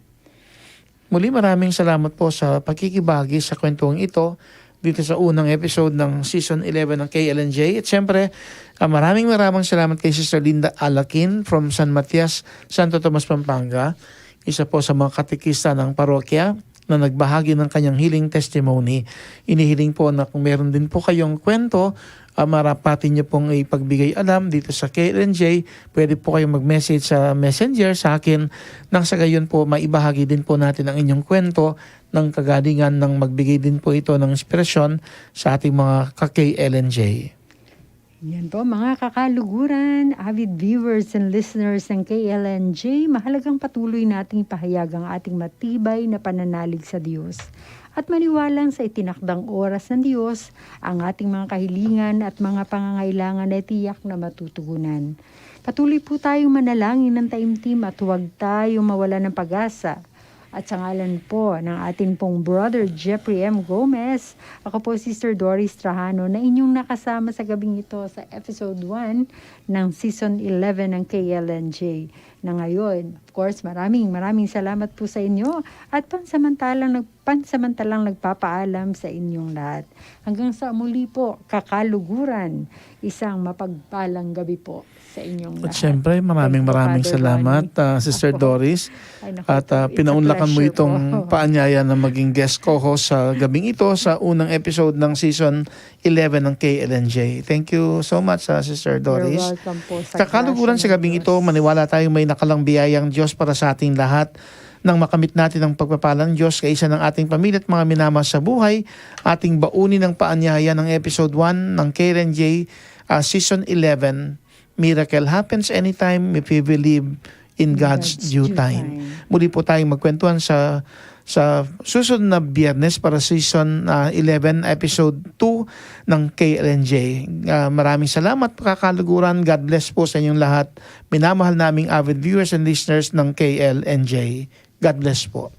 Muli, maraming salamat po sa pakikibahagi sa kwentuhang ito dito sa unang episode ng Season eleven ng K L N J. At siyempre, ah, maraming, maraming salamat kay Sister Linda Alakin from San Matias, Santo Tomas, Pampanga. Isa po sa mga katekista ng parokya na nagbahagi ng kanyang healing testimony. Inihiling po na kung meron din po kayong kwento, ah, marapat ninyo pong ipagbigay alam dito sa K L N J, pwede po kayong mag-message sa messenger sa akin. Nang sa gayon po, maibahagi din po natin ang inyong kwento ng kagalingan, nang magbigay din po ito ng inspirasyon sa ating mga ka-K L N J. Yan po, mga kakaluguran, avid viewers and listeners ng K L N J, mahalagang patuloy nating ipahayag ang ating matibay na pananalig sa Diyos at maniwalang sa itinakdang oras ng Diyos, ang ating mga kahilingan at mga pangangailangan ay tiyak na matutugunan. Patuloy po tayong manalangin ng taimtim at huwag tayong mawala ng pag-asa. At sa ngalan po ng atin pong Brother Jeffrey M Gomez, ako po, Sister Doris Trajano, na inyong nakasama sa gabing ito sa episode one ng season eleven ng K L N J. Na ngayon, of course, maraming, maraming salamat po sa inyo at pansamantalang nag-, pansamantalang nagpapaalam sa inyong lahat. Hanggang sa muli po, kakaluguran, isang mapagpalang gabi po sa inyong lahat. At siyempre, maraming, maraming salamat, ah, Sister Doris. At, ah, pinaunlakan mo itong paanyaya na maging guest co-host sa gabing ito sa unang episode ng season eleven ng K L N J. Thank you so much, ah, Sister Doris. You're welcome po. Sa kakaluguran, sa gabing ito, maniwala tayo may nakalang biyayang Diyos para sa ating lahat. Nang makamit natin ang pagpapalang Diyos, kaisa ng ating pamilya at mga minamahal sa buhay, ating baunin ang paanyaya ng episode one ng K L N J, ah, season eleven. Miracle happens anytime if we believe in God's due time. Muli po tayong magkwentuhan sa, sa susunod na Biyernes para season, ah, eleven, episode two ng K L N J. Ah, maraming salamat, kakaluguran. God bless po sa inyong lahat. Minamahal naming avid viewers and listeners ng K L N J. God bless po.